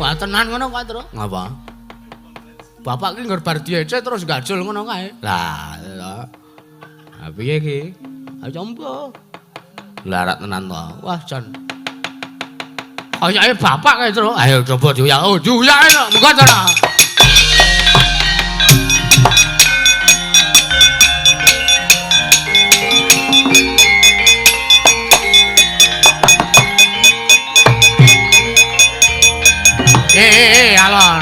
Speaker 1: Wah tenan ngono Pak Tru. Ngapa? Bapak ki ngger bar diece terus gajul ngono kae. Lah, lha. Ha piye iki? Ayo mbo. Lah rak tenan to. Wah jan. Kayake bapak kae Tru. Ayo coba diuyak. Oh, diuyake lho. Monggo to. Alon.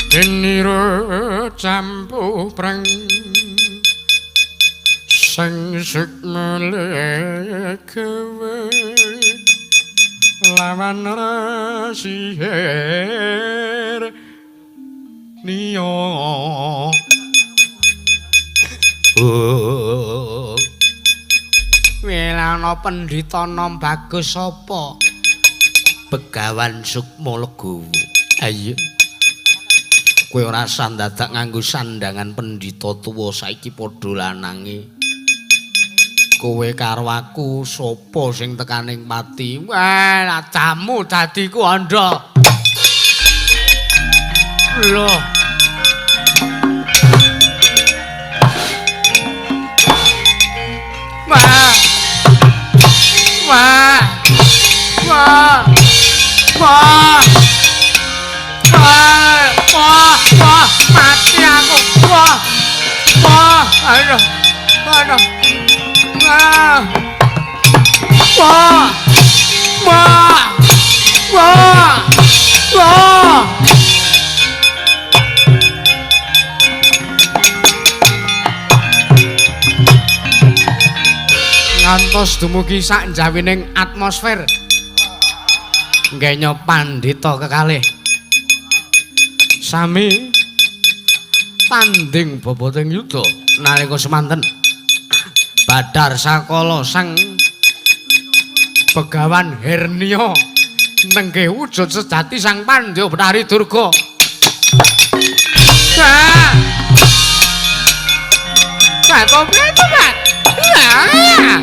Speaker 1: Deniro campuh preng sing sukmele kowe lawan resiher niyo. Oh. Welana pendhita nom bagus sapa? Begawan Sukma Legawa. Ayo. Kowe ora sandadak nganggo sandangan pendhita tuwa saiki padha lanange. Kowe karo aku sapa sing tekaning pati? Wah, ladamu dadiku andha. Lho. Wah. Wah. Wah. Wah. Wah, wah, wah, mati aku. Wah. Wah, aduh. Aduh. Wah. Wah. Wah. Wah. Wah. Ngantos dumugi sak njawining atmosfer. Nggenya pandhita kekalih. Sami tanding boboting yuda nalika semanten. Badar Sakala sang Begawan Hernia nenggih wujud sejati sang Pandya Betari Durga. Ah. Kok piye to, Pak? Ah.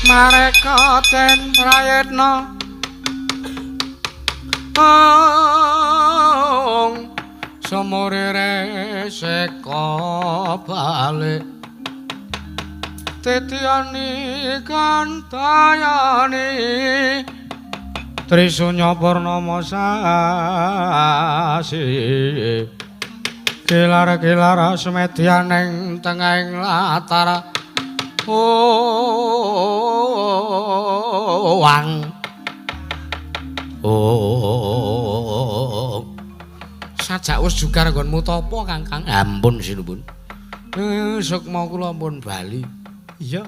Speaker 1: Mareka den prayitna ong sumurire seka balik titiyani kantayani
Speaker 2: Trisunya purnama sasi kilar-kilar semedyan ing tengahing latar wang.
Speaker 1: Oh.
Speaker 2: Sajak wis jugar nggonmu tapa, Kangkang?
Speaker 1: Ampun sinuwun. Sukma kula pun bali.
Speaker 2: Iya.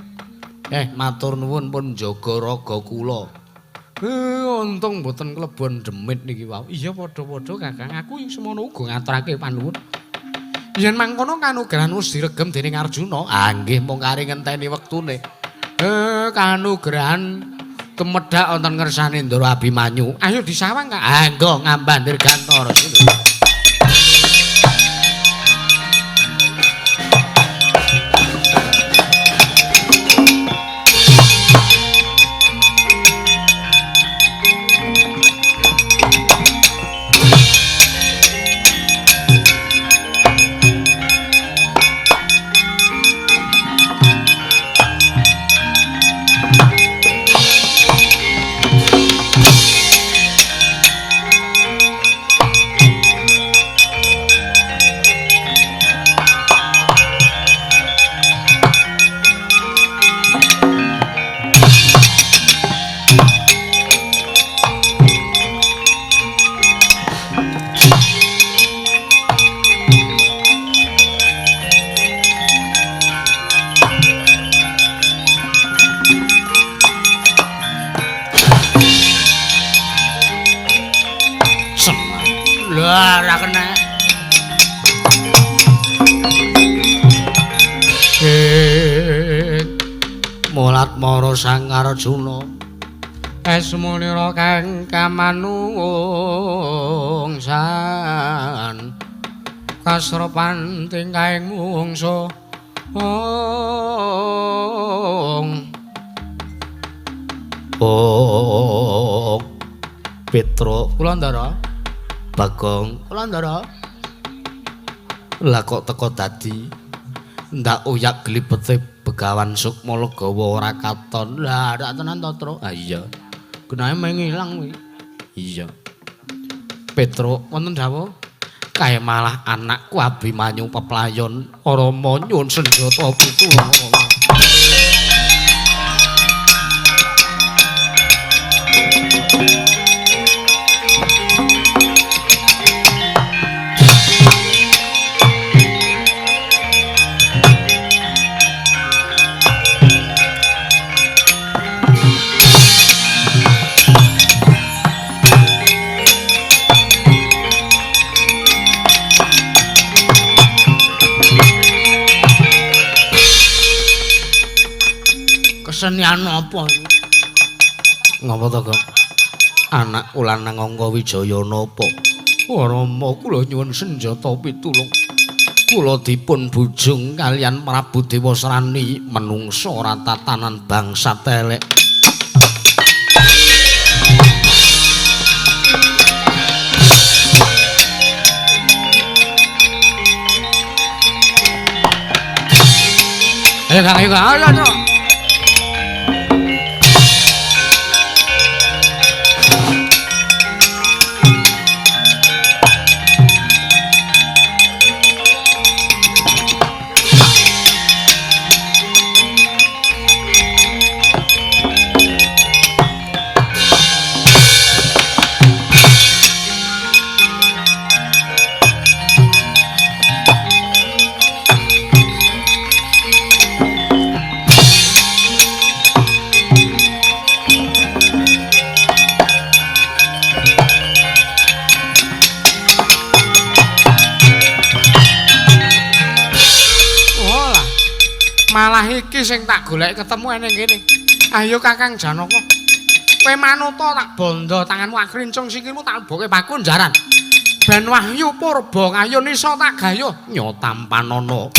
Speaker 1: Matur nuwun pun jaga raga kula.
Speaker 2: Untung mboten klebon demit niki wau. Iya padha-padha Kakang, aku ing semono uga ngaturake panuwun. Yen mangkono kanugrahan wis diregem dening Arjuna.
Speaker 1: Ah nggih mung kari ngenteni wektune.
Speaker 2: Kanugrahan tumedhak wonten ngersane Ndara Abimanyu. Ayo disawang, Kak.
Speaker 1: Ah nggo ngambah dirgantara. Mulat mara Sang Arjuna
Speaker 2: esmunira kang kamanungsan kasrepan tingkahing mungsu.
Speaker 1: Oh Petro
Speaker 2: kula Ndara
Speaker 1: Bagong
Speaker 2: kula Ndara
Speaker 1: lah kok teko dadi ndak uyak glibete Begawan Sukma Legawa ora katon.
Speaker 2: Lah dak tenan to, Tru?
Speaker 1: Ah iya.
Speaker 2: Genahe mengilang kuwi.
Speaker 1: Iya. Petro
Speaker 2: wonten dawuh
Speaker 1: kae malah anakku Abimanyu peplayon Rama nyuwun senjata pitulung.
Speaker 2: Kesenian apa iki?
Speaker 1: Ngapa to, Gong? Anak lanang Angka Wijaya napa? Rama kula nyuwun senjata pitulung. Kula dipun bujung kaliyan Prabu Dewasrani menungsa ora tatanan bangsa telek.
Speaker 2: Ayo Kang, ayo Kang, ayo ayo. Malah iki sing tak golek ketemu ning kene. Ayo Kakang Janaka. Kowe manuta tak bondo tanganmu akrincung sikilmu tak lebokke pakunjaran. Ben wahyu purba ngayun iso tak gayuh
Speaker 1: nyotampanana.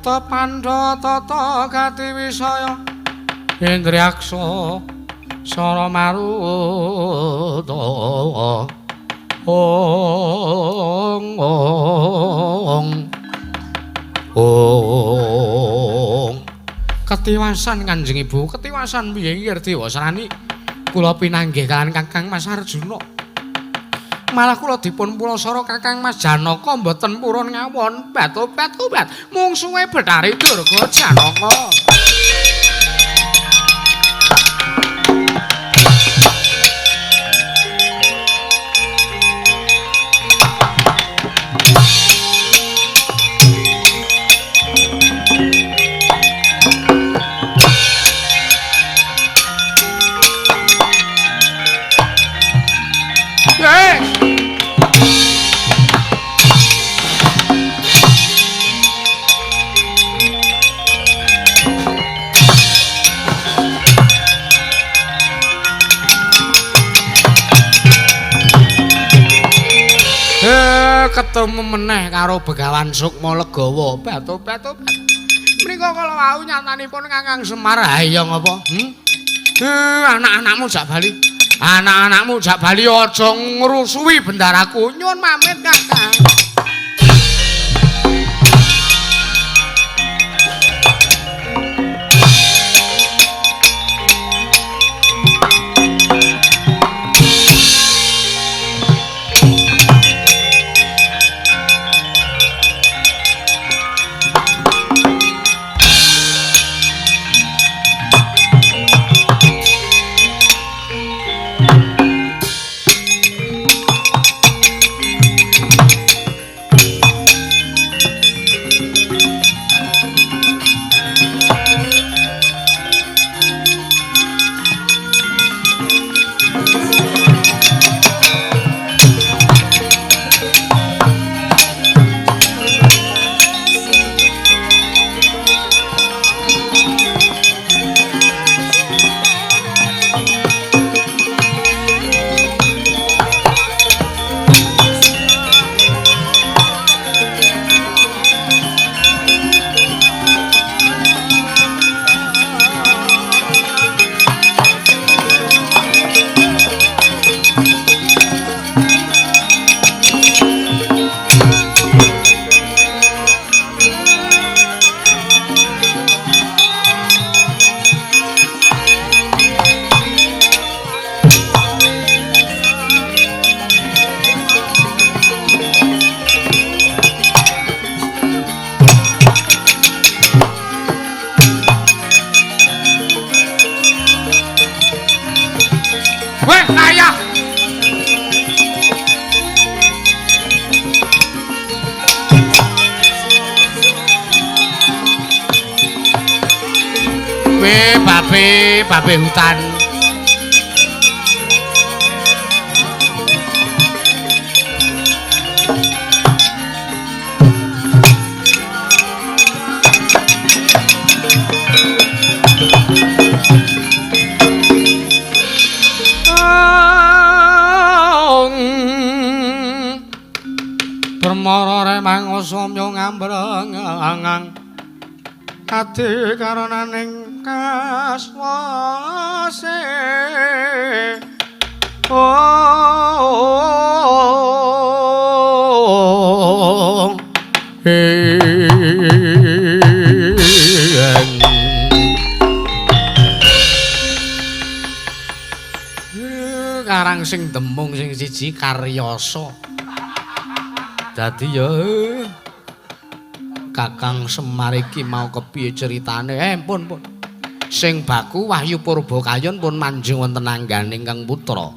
Speaker 2: Bharata Pandhawa tata gati wisaya Indriyaksa Sara Maruta Ong ong ong. Ketiwasan Kanjeng Ibu, ketiwasan piye iki Dewasrani? Kula pinanggih kaliyan Kakang Mas Arjuna. Malah kula dipun pulasara Kakang Mas Janaka mboten purun ngawon. Bat-bat-bat mungsuhe Bathari Durga Janaka. Ketemu meneh karo Begawan Sukma Legawa. Batu-batu. Menika kala wau nyatanipun Kakang Semar. Ha iya ngapa? Anak-anakmu jak bali. Anak-anakmu jak bali aja ngrusuhi bendaraku. Nyuwun pamit Kakang. Babe hutan. Permara remang samya ngambreng ati karonaning kaswase. Oh, karang sing demung sing siji karyasa. Dadi ya Kakang Semar iki mau kepiye ceritane? Pun pun. Sing baku Wahyu Purbakayun pun manjing wonten anggane ingkang putra.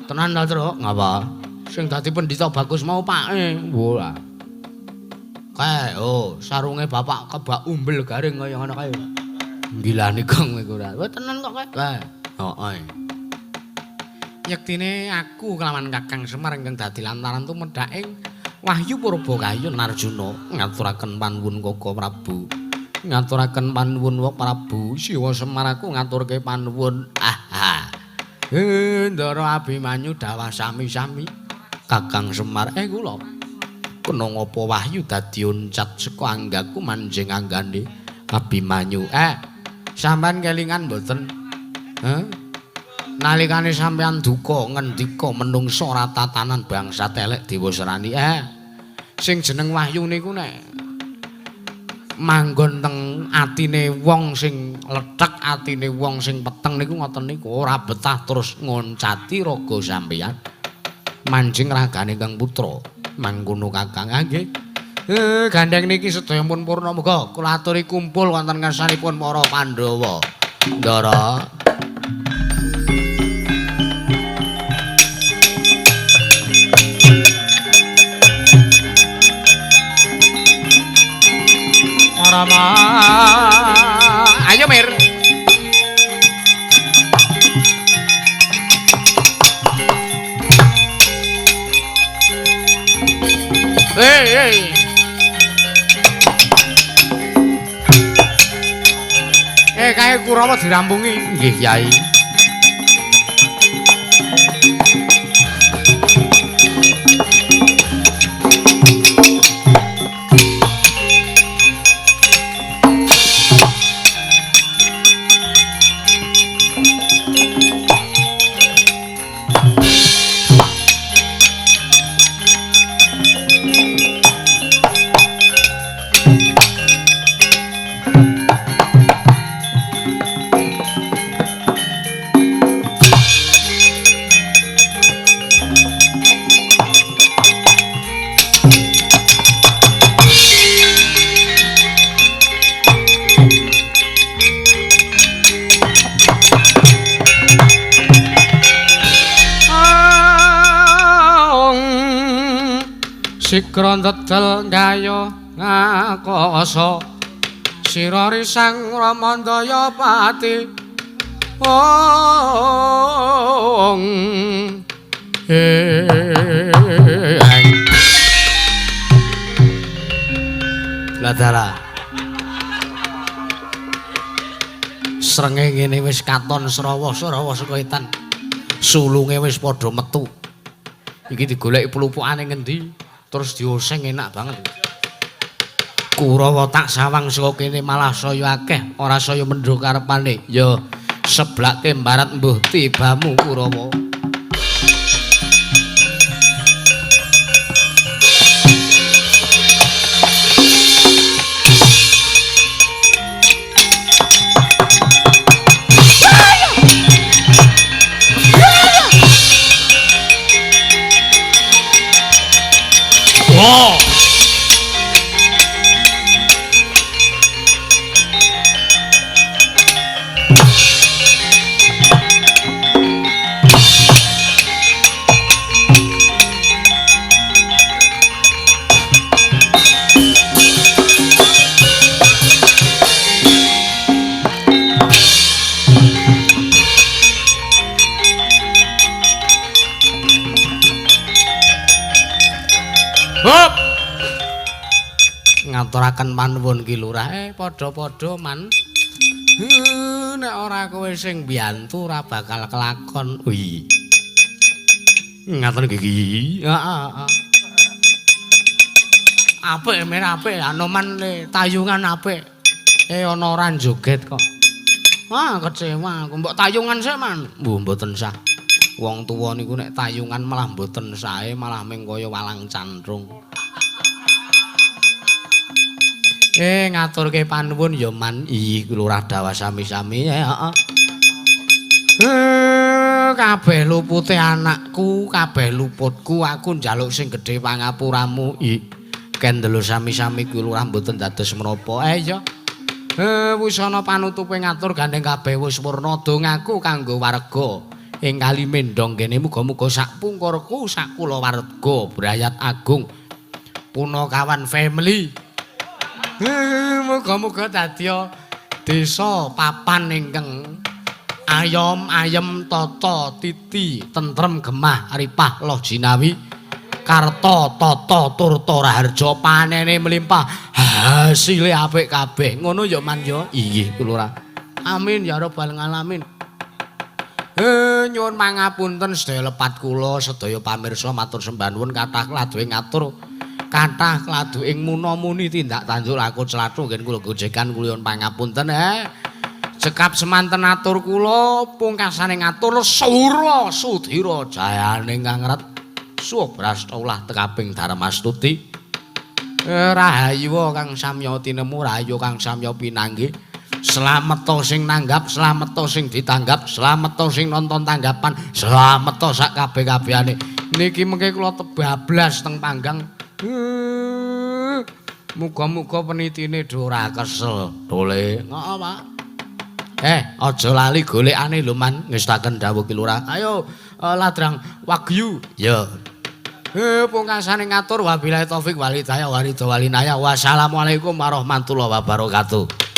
Speaker 2: Tenan ta, Truk? Ngapa? Sing dadi pendhita bagus mau pake. Wah. Kae, oh, sarunge bapak kebak umbel garing kaya ngono kae. Gilane kang iku ora. Wah, tenan kok kae. Kae. Heeh. Yektine aku kelawan Kakang Semar ingkang dadi lantaran tumedhaking Wahyu Purbakayun Arjuna ngaturaken panuwun Koko Prabu. Ngaturaken panuwun Wak Prabu Siwa Semar aku ngaturke panuwun. Ah. Ndara Abimanyu dawah sami-sami Kakang Semar kula.
Speaker 1: Kena ngapa wahyu dadi uncat saka anggaku manjing anggane Abimanyu. Sampeyan kelingan mboten? Heh? Nalikane sampeyan duka ngendika menungsa ora tatanan bangsa telek Dewasrani. Sing jeneng wahyu niku nek manggon teng atine wong sing lethek, atine wong sing peteng niku ngoten niku ora betah terus ngoncati raga sampeyan. Manjing ragane Kang Putra mangkono Kakang. Nggih. Gandeng niki sedaya pun purna, muga kula aturi kumpul wonten ngarsanipun para Pandhawa. Ndara.
Speaker 2: Rama.
Speaker 1: Ayo Mir.
Speaker 2: Hei, hei. Kae Kurawa dirampungi.
Speaker 1: Nggih, Yai.
Speaker 2: Sikra ndedel gaya ngakasa sira risang Ramandaya pati. Ong
Speaker 1: Ladara. Srengenge ngene wis katon srawa-srawa saka etan. Sulunge wis padha metu. Iki digoleki plupukane ngendi? Terus dioseng enak banget. Kurawa tak sawang saka kene malah saya akeh, ora saya mendho karepane. Ya seblake mbarat mbuh tibamu Kurawa.
Speaker 2: Oh. Hop.
Speaker 1: Ngaturaken panuwun Ki Lurah. Padha-padha man. Nek ora kowe sing mbiyantu ora bakal kelakon. Wi. Ngaten iki. Heeh. Apik men apik Anoman tayungan apik. Ana ora joget kok. Wah, kecewa aku. Mbok tayungan sik, Man. Mbuh mboten sah. Wong tuwa niku nek tayungan malah mboten sae, malah ming kaya walang cantrung. Ngaturke panuwun ya Man. Iya, Lurah Dawa sami-sami. Heeh. Kabeh lupute anakku, kabeh luputku, aku njaluk sing gedhe pangapuramu. Kendelo sami-sami kuwi Lurah mboten dados menapa. Ya. Wis ana panutupe ngatur gandeng kabeh wis purna dongaku kanggo warga ing Kali Mendhong kene muga-muga sak pungkurku sak kulawarga brayat agung Punakawan family. Muga-muga dadi desa papan ingkang ayom ayem tata titi tentrem gemah ripah loh jinawi karta tata turta raharja panene melimpah hasile apik kabeh. Ngono ya Man ya. Inggih Lurah. Amin ya rabbal alamin. Nyuwun pangapunten sedaya lepat kula sedaya pamirsa matur sembah nuwun kathah laduwe ngatur Kathah kladu ing muna-muni tindak tanduk laku clathu ngen kula gojekan kula pangapunten. Cekap semanten atur kula pungkasane ngatur sura sudira jayane kang subrasta ulah tekaping darmastuti. Rahayu kang samya tinemu, rahayu kang samya pinanggih. Slameta sing nanggap, slameta sing ditanggap, slameta sing nonton tanggapan, slameta sak kabeh-kabehane. Niki mengke kula tebablas teng panggang. Muga-muga penitine do ora kesel. Dole. Heeh, Pak. Aja lali golekane lho Man, ngestaken dawuh Ki Lurah. Ayo ladrang wagyu. Ya. Pungkasane ngatur wabillahi taufik wal hidayah waridho walinaya. Wassalamualaikum warahmatullahi wabarakatuh.